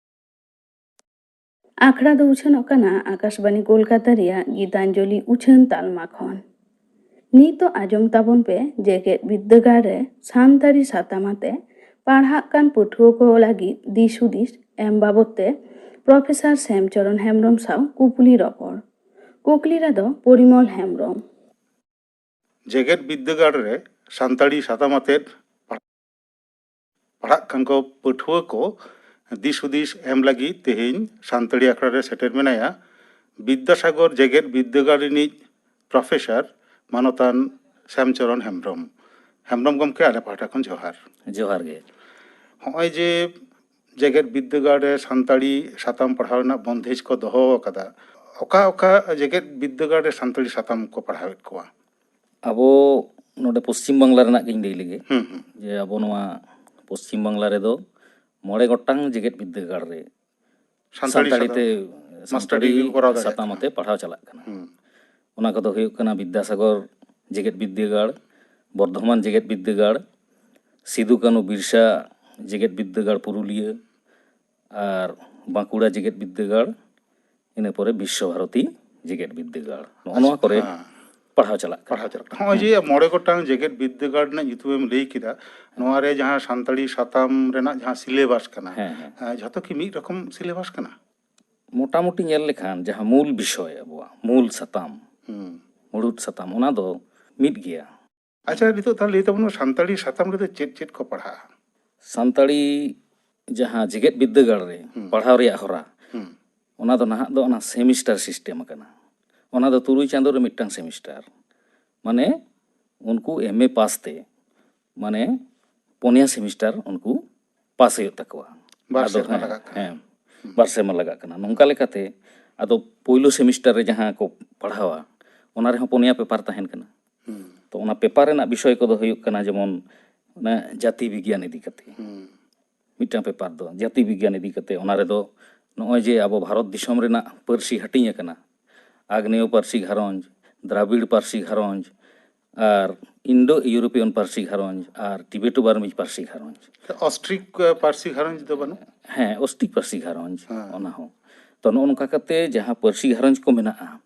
ᱟᱠᱷᱲᱟ ᱫᱚ ᱩᱪᱷᱟᱹᱱᱚᱜ ᱠᱟᱱᱟ ᱟᱠᱟᱥᱵᱟᱱᱤ ᱠᱳᱞᱠᱟᱛᱟ ᱨᱮᱭᱟᱜ ᱜᱤᱛᱟᱧᱡᱚᱞᱤ ᱩᱪᱷᱟᱹᱱ ᱛᱟᱞᱢᱟ ᱠᱷᱚᱱ᱾ ᱱᱤᱛᱚᱜ ᱟᱸᱡᱚᱢ ᱛᱟᱵᱚᱱ ᱯᱮ ᱡᱮᱜᱮᱛ ᱵᱤᱨᱫᱟᱹᱜᱟᱲ ᱨᱮ ᱥᱟᱱᱛᱟᱲᱤ ᱥᱟᱛᱟᱢ ᱟᱛᱮ ᱯᱟᱲᱦᱟᱜ ᱠᱟᱱ ᱯᱟᱹᱴᱷᱩᱣᱟᱹ ᱠᱚ ᱞᱟᱹᱜᱤᱫ ᱫᱤᱥ ᱦᱩᱫᱤᱥ ᱮᱢ ᱵᱟᱵᱚᱛ ᱛᱮ ᱯᱨᱚᱯᱷᱮᱥᱚᱨ ᱥᱮᱢᱪᱚᱨᱚᱱ ᱦᱮᱢᱵᱨᱚᱢ ᱥᱟᱶ ᱠᱩᱠᱞᱤ ᱨᱚᱯᱚᱲ᱾ ᱠᱩᱠᱞᱤ ᱨᱮᱫᱚ ᱯᱚᱨᱤᱢᱚᱞ ᱦᱮᱢᱵᱨᱚᱢ᱾ ᱡᱮᱜᱮᱛ ᱵᱤᱨᱫᱟᱹᱜᱟᱲ ᱨᱮ ᱥᱟᱱᱛᱟᱲᱤ ᱥᱟᱛᱟᱢ ᱟᱛᱮᱫ ᱯᱟᱲᱦᱟᱜ ᱠᱟᱱ ᱠᱚ ᱯᱟᱹᱴᱷᱩᱣᱟᱹ ᱠᱚ ᱫᱤᱥ ᱦᱩᱫᱤᱥ ᱮᱢ ᱞᱟᱹᱜᱤᱫ ᱛᱮᱦᱮᱧ ᱥᱟᱱᱛᱟᱲᱤ ᱟᱠᱷᱲᱟ ᱨᱮ ᱥᱮᱴᱮᱨ ᱢᱮᱱᱟᱭᱟ ᱵᱤᱫᱽᱫᱟᱥᱟᱜᱚᱨ ᱡᱮᱜᱮᱛ ᱵᱤᱨᱫᱟᱹᱜᱟᱲ ᱨᱤᱱᱤᱡ ᱯᱨᱚᱯᱷᱮᱥᱚᱨ ᱢᱟᱱᱚᱛᱟᱱ ᱥᱭᱟᱢᱪᱚᱨᱚᱱ ᱦᱮᱢᱵᱨᱚᱢ᱾ ᱦᱮᱢᱵᱨᱚᱢ ᱜᱚᱢᱠᱮ, ᱟᱞᱮ ᱯᱟᱦᱴᱟ ᱠᱷᱚᱱ ᱡᱚᱦᱟᱨ᱾ ᱡᱚᱦᱟᱨ ᱜᱮ᱾ ᱦᱚᱸᱜᱼᱚᱭ ᱡᱮ ᱡᱮᱜᱮᱛ ᱵᱤᱨᱫᱟᱹᱜᱟᱲ ᱨᱮ ᱥᱟᱱᱛᱟᱲᱤ ᱥᱟᱛᱟᱢ ᱯᱟᱲᱦᱟᱣ ᱨᱮᱱᱟᱜ ᱵᱚᱱᱫᱮᱡ ᱠᱚ ᱫᱚᱦᱚ ᱟᱠᱟᱫᱟ, ᱚᱠᱟ ᱚᱠᱟ ᱡᱮᱜᱮᱛ ᱵᱤᱨᱫᱟᱹᱜᱟᱲ ᱨᱮ ᱥᱟᱱᱛᱟᱲᱤ ᱥᱟᱛᱟᱢ ᱠᱚ ᱯᱟᱲᱦᱟᱣᱮᱫ ᱠᱚᱣᱟ? ᱟᱵᱚ ᱱᱚᱰᱮ ᱯᱚᱥᱪᱤᱢ ᱵᱟᱝᱞᱟ ᱨᱮᱱᱟᱜ ᱜᱤᱧ ᱞᱟᱹᱭ ᱞᱮᱜᱮ᱾ ᱦᱩᱸ, ᱦᱩᱸ᱾ ᱡᱮ ᱟᱵᱚ ᱱᱚᱣᱟ ᱯᱚᱥᱪᱤᱢ ᱵᱟᱝᱞᱟ ᱨᱮᱫᱚ ᱢᱚᱬᱮ ᱜᱚᱴᱟᱝ ᱡᱮᱜᱮᱛ ᱵᱤᱨᱫᱟᱹᱜᱟᱲ ᱨᱮ ᱥᱟᱱᱛᱟᱲᱤ ᱥᱟᱱᱛᱟᱲᱤ ᱥᱟᱛᱟᱢ᱾ ᱛᱮ ᱢᱟᱥᱴᱟᱨ ᱥᱟᱱᱛᱟᱲᱤ ᱰᱤᱜᱽᱨᱤ ᱠᱚ ᱠᱚᱨᱟᱣ ᱫᱟᱲᱮᱭᱟᱜ ᱥᱟᱛᱟᱢ ᱠᱟᱱᱟ᱾ ᱟᱛᱮ ᱯᱟᱲᱦᱟᱣ ᱪᱟᱞᱟᱜ ᱠᱟᱱᱟ᱾ ᱦᱩᱸ᱾ ᱚᱱᱟ ᱠᱚᱫᱚ ᱦᱩᱭᱩᱜ ᱠᱟᱱᱟ ᱵᱤᱫᱽᱫᱟᱥᱟᱜᱚᱨ ᱡᱮᱜᱮᱛ ᱵᱤᱨᱫᱟᱹᱜᱟᱲ, ᱵᱚᱨᱫᱷᱚᱢᱟᱱ ᱡᱮᱜᱮᱛ ᱵᱤᱨᱫᱟᱹᱜᱟᱲ, ᱥᱤᱫᱩ ᱠᱟᱹᱱᱩ ᱵᱤᱨᱥᱟ ᱡᱮᱜᱮᱛ ᱵᱤᱨᱫᱟᱹᱜᱟᱲ ᱯᱩᱨᱩᱞᱤᱭᱟᱹ, ᱟᱨ ᱵᱟᱸᱠᱩᱲᱟ ᱡᱮᱜᱮᱛ ᱵᱤᱨᱫᱟᱹᱜᱟᱲ, ᱤᱱᱟᱹ ᱯᱚᱨᱮ ᱵᱤᱥᱥᱚ ᱵᱷᱟᱨᱚᱛᱤ ᱡᱮᱜᱮᱛ ᱵᱤᱨᱫᱟᱹᱜᱟᱲ, ᱱᱚᱜᱼᱚ ᱱᱚᱣᱟ ᱠᱚᱨᱮ ᱦᱮᱸ᱾ ᱯᱟᱲᱦᱟᱣ ᱪᱟᱞᱟᱜ ᱠᱟᱱᱟ᱾ ᱯᱟᱲᱦᱟᱣ ᱪᱟᱞᱟᱜ ᱠᱟᱱᱟ᱾ ᱱᱚᱜᱼᱚᱭ ᱡᱮ ᱢᱚᱬᱮ ᱜᱚᱴᱟᱝ ᱡᱮᱜᱮᱛ ᱵᱤᱨᱫᱟᱹᱜᱟᱲ ᱨᱮᱱᱟᱜ ᱧᱩᱛᱩᱢᱮᱢ ᱞᱟᱹᱭ ᱠᱮᱫᱟ, ᱱᱚᱣᱟ ᱨᱮ ᱡᱟᱦᱟᱸ ᱥᱟᱱᱛᱟᱲᱤ ᱥᱟᱛᱟᱢ ᱨᱮᱱᱟᱜ ᱡᱟᱦᱟᱸ ᱥᱤᱞᱮᱵᱟᱥ ᱠᱟᱱᱟ, ᱦᱮᱸ, ᱦᱮᱸ᱾ ᱮᱸ, ᱡᱷᱚᱛᱚ ᱠᱤ ᱢᱤᱫ ᱨᱚᱠᱚᱢ ᱥᱤᱞᱮᱵᱟᱥ ᱠᱟᱱᱟ? ᱢᱚᱴᱟᱢᱩᱴᱤ ᱧᱮᱞ ᱞᱮᱠᱷᱟᱱ ᱡᱟᱦᱟᱸ ᱢᱩᱞ ᱵᱤᱥᱚᱭ, ᱟᱵᱚᱣᱟᱜ ᱢᱩᱞ ᱥᱟᱛᱟᱢ, ᱦᱩᱸ᱾ ᱢᱩᱲᱩᱫ ᱥᱟᱛᱟᱢ, ᱚᱱᱟ ᱫᱚ ᱢᱤᱫ ᱜᱮᱭᱟ᱾ ᱟᱪᱪᱷᱟ, ᱱᱤᱛᱚᱜ ᱛᱟᱦᱞᱮ ᱞᱟᱹᱭ ᱛᱟᱵᱚᱱ ᱢᱮ, ᱥᱟᱱᱛᱟᱲᱤ ᱥᱟᱛᱟᱢ ᱨᱮᱫᱚ ᱪᱮᱫ ᱪᱮᱫ ᱠᱚ ᱯᱟᱲᱦᱟᱜᱼᱟ? ᱥᱟᱱᱛᱟᱲᱤ ᱡᱟᱦᱟᱸ ᱡᱮᱜᱮᱛ ᱵᱤᱨᱫᱟᱹᱜᱟᱲ ᱨᱮ ᱦᱩᱸ᱾ ᱯᱟᱲᱦᱟᱣ ᱨᱮᱭᱟᱜ ᱦᱚᱨᱟ, ᱦᱩᱸ᱾ ᱚᱱᱟ ᱫᱚ ᱱᱟᱦᱟᱜ ᱫᱚ ᱚᱱᱟ ᱥᱮᱢᱤᱥᱴᱟᱨ ᱥᱤᱥᱴᱮᱢ ᱟᱠᱟᱱᱟ᱾ ᱚᱱᱟ ᱫᱚ ᱛᱩᱨᱩᱭ ᱪᱟᱸᱫᱳ ᱨᱮ ᱢᱤᱫᱴᱟᱝ ᱥᱮᱢᱤᱥᱴᱟᱨ᱾ ᱢᱟᱱᱮ ᱩᱱᱠᱩ ᱮᱢ ᱮ ᱯᱟᱥ ᱛᱮ, ᱢᱟᱱᱮ ᱯᱩᱱᱭᱟ ᱥᱮᱢᱤᱥᱴᱟᱨ ᱩᱱᱠᱩ ᱯᱟᱥ ᱦᱩᱭᱩᱜ ᱛᱟᱠᱚᱣᱟ᱾ ᱵᱟᱨ ᱟᱫᱚ ᱥᱮᱨᱢᱟ ᱦᱮᱸ, ᱞᱟᱜᱟᱜ ᱠᱟᱱᱟ᱾ ᱦᱮᱸ, ᱦᱩᱸ᱾ ᱵᱟᱨ ᱥᱮᱨᱢᱟ ᱞᱟᱜᱟᱜ ᱠᱟᱱᱟ᱾ ᱱᱚᱝᱠᱟ ᱞᱮᱠᱟᱛᱮ ᱟᱫᱚ ᱯᱳᱭᱞᱳ ᱥᱮᱢᱤᱥᱴᱟᱨ ᱨᱮ ᱡᱟᱦᱟᱸ ᱠᱚ ᱯᱟᱲᱦᱟᱣᱟ, ᱚᱱᱟ ᱨᱮᱦᱚᱸ ᱯᱩᱱᱭᱟ ᱯᱮᱯᱟᱨ ᱛᱟᱦᱮᱱ ᱠᱟᱱᱟ᱾ ᱦᱩᱸ᱾ ᱛᱚ ᱚᱱᱟ ᱯᱮᱯᱟᱨ ᱨᱮᱱᱟᱜ ᱵᱤᱥᱚᱭ ᱠᱚᱫᱚ ᱦᱩᱭᱩᱜ ᱠᱟᱱᱟ ᱡᱮᱢᱚᱱ ᱚᱱᱟ ᱡᱟᱹᱛᱤ ᱵᱤᱜᱽᱜᱟᱱ ᱤᱫᱤ ᱠᱟᱛᱮ᱾ ᱦᱩᱸ᱾ ᱢᱤᱫᱴᱟᱝ ᱯᱮᱯᱟᱨ ᱫᱚ ᱡᱟᱹᱛᱤ ᱵᱤᱜᱽᱜᱟᱱ ᱤᱫᱤ ᱠᱟᱛᱮ, ᱚᱱᱟ ᱨᱮᱫᱚ ᱱᱚᱜᱼᱚᱭ ᱡᱮ ᱟᱵᱚ ᱵᱷᱟᱨᱚᱛ ᱫᱤᱥᱚᱢ ᱨᱮᱱᱟᱜ ᱯᱟᱹᱨᱥᱤ ᱦᱟᱹᱴᱤᱧ ᱟᱠᱟᱱᱟ, ᱟᱜᱽᱱᱮᱭᱚ ᱯᱟᱹᱨᱥᱤ ᱜᱷᱟᱨᱚᱸᱡᱽ, ᱫᱨᱟᱵᱤᱲ ᱯᱟᱹᱨᱥᱤ ᱜᱷᱟᱨᱚᱸᱡᱽ, ᱟᱨ ᱤᱱᱰᱳ ᱤᱭᱩᱨᱳᱯᱤᱭᱟᱱ ᱯᱟᱹᱨᱥᱤ ᱜᱷᱟᱨᱚᱸᱡᱽ, ᱟᱨ ᱴᱤᱵᱮᱴᱳ ᱵᱟᱨᱢᱤᱡᱽ ᱯᱟᱹᱨᱥᱤ ᱜᱷᱟᱨᱚᱸᱡᱽ᱾ ᱚᱥᱴᱨᱤᱠ, ᱮ, ᱯᱟᱹᱨᱥᱤ ᱜᱷᱟᱨᱚᱸᱡᱽ ᱫᱚ ᱵᱟᱹᱱᱩᱜ? ᱦᱮᱸ, ᱚᱥᱴᱨᱤᱠ ᱯᱟᱹᱨᱥᱤ ᱜᱷᱟᱨᱚᱸᱡᱽ, ᱦᱮᱸ᱾ ᱚᱱᱟ ᱦᱚᱸ᱾ ᱛᱚ, ᱱᱚᱜᱼᱚ ᱱᱚᱝᱠᱟ ᱠᱟᱛᱮ ᱡᱟᱦᱟᱸ ᱯᱟᱹᱨᱥᱤ ᱜᱷᱟᱨᱚᱸᱡᱽ ᱠᱚ ᱢᱮᱱᱟᱜᱼᱟ,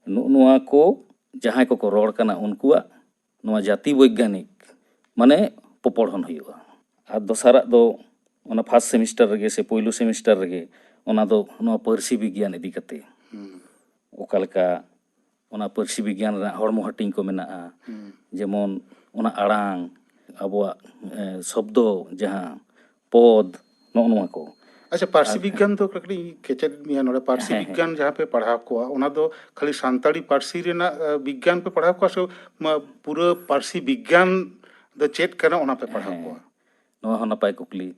ᱱᱚᱜᱼᱚ ᱱᱚᱣᱟ ᱠᱚ ᱡᱟᱦᱟᱸᱭ ᱠᱚᱠᱚ ᱨᱚᱲ ᱠᱟᱱᱟ, ᱩᱱᱠᱩᱣᱟᱜ ᱱᱚᱣᱟ ᱡᱟᱹᱛᱤ ᱵᱳᱭᱜᱟᱱᱤᱠ, ᱢᱟᱱᱮ, ᱯᱚᱯᱚᱲᱦᱚᱱ ᱦᱩᱭᱩᱜᱼᱟ᱾ ᱟᱨ ᱫᱚᱥᱟᱨᱟᱜ ᱫᱚ ᱚᱱᱟ ᱯᱷᱟᱥᱴ ᱥᱮᱢᱤᱥᱴᱟᱨ ᱨᱮᱜᱮ ᱥᱮ ᱯᱳᱭᱞᱳ ᱥᱮᱢᱤᱥᱴᱟᱨ ᱨᱮᱜᱮ ᱚᱱᱟ ᱫᱚ ᱱᱚᱣᱟ ᱯᱟᱹᱨᱥᱤ ᱵᱤᱜᱽᱜᱟᱱ ᱤᱫᱤ ᱠᱟᱛᱮ᱾ ᱦᱩᱸ᱾ ᱚᱠᱟ ᱞᱮᱠᱟ ᱚᱱᱟ ᱯᱟᱹᱨᱥᱤ ᱵᱤᱜᱽᱜᱟᱱ ᱨᱮᱱᱟᱜ ᱦᱚᱲᱢᱚ ᱦᱟᱹᱴᱤᱧ ᱠᱚ ᱢᱮᱱᱟᱜᱼᱟ, ᱦᱩᱸ᱾ ᱡᱮᱢᱚᱱ ᱚᱱᱟ ᱟᱲᱟᱝ, ᱟᱵᱚᱣᱟᱜ, ᱮ, ᱥᱚᱵᱫᱚ, ᱡᱟᱦᱟᱸ ᱯᱚᱫ, ᱱᱚᱜᱼᱚ ᱱᱚᱣᱟ ᱠᱚ᱾ ᱟᱪᱪᱷᱟ, ᱯᱟᱹᱨᱥᱤ ᱟᱨ ᱵᱤᱜᱽᱜᱟᱱ ᱫᱚ ᱠᱟᱹᱴᱤᱡ ᱤᱧ ᱠᱮᱪᱮᱫ ᱢᱮᱭᱟ ᱱᱚᱰᱮ᱾ ᱯᱟᱹᱨᱥᱤ ᱦᱮᱸ, ᱦᱮᱸ᱾ ᱵᱤᱜᱽᱜᱟᱱ ᱡᱟᱦᱟᱸ ᱯᱮ ᱯᱟᱲᱦᱟᱣ ᱠᱚᱣᱟ, ᱚᱱᱟ ᱫᱚ ᱠᱷᱟᱹᱞᱤ ᱥᱟᱱᱛᱟᱲᱤ ᱯᱟᱹᱨᱥᱤ ᱨᱮᱱᱟᱜ, ᱮ, ᱵᱤᱜᱽᱜᱟᱱ ᱯᱮ ᱯᱟᱲᱦᱟᱣ ᱠᱚᱣᱟ ᱥᱮ ᱢᱟ-, ᱯᱩᱨᱟᱹ ᱯᱟᱹᱨᱥᱤ ᱵᱤᱜᱽᱜᱟᱱ ᱫᱚ ᱪᱮᱫ ᱠᱟᱱᱟ, ᱚᱱᱟ ᱯᱮ ᱯᱟᱲᱦᱟᱣ ᱦᱮᱸ, ᱠᱚᱣᱟ? ᱱᱚᱣᱟ ᱦᱚᱸ ᱱᱟᱯᱟᱭ ᱠᱩᱠᱞᱤ᱾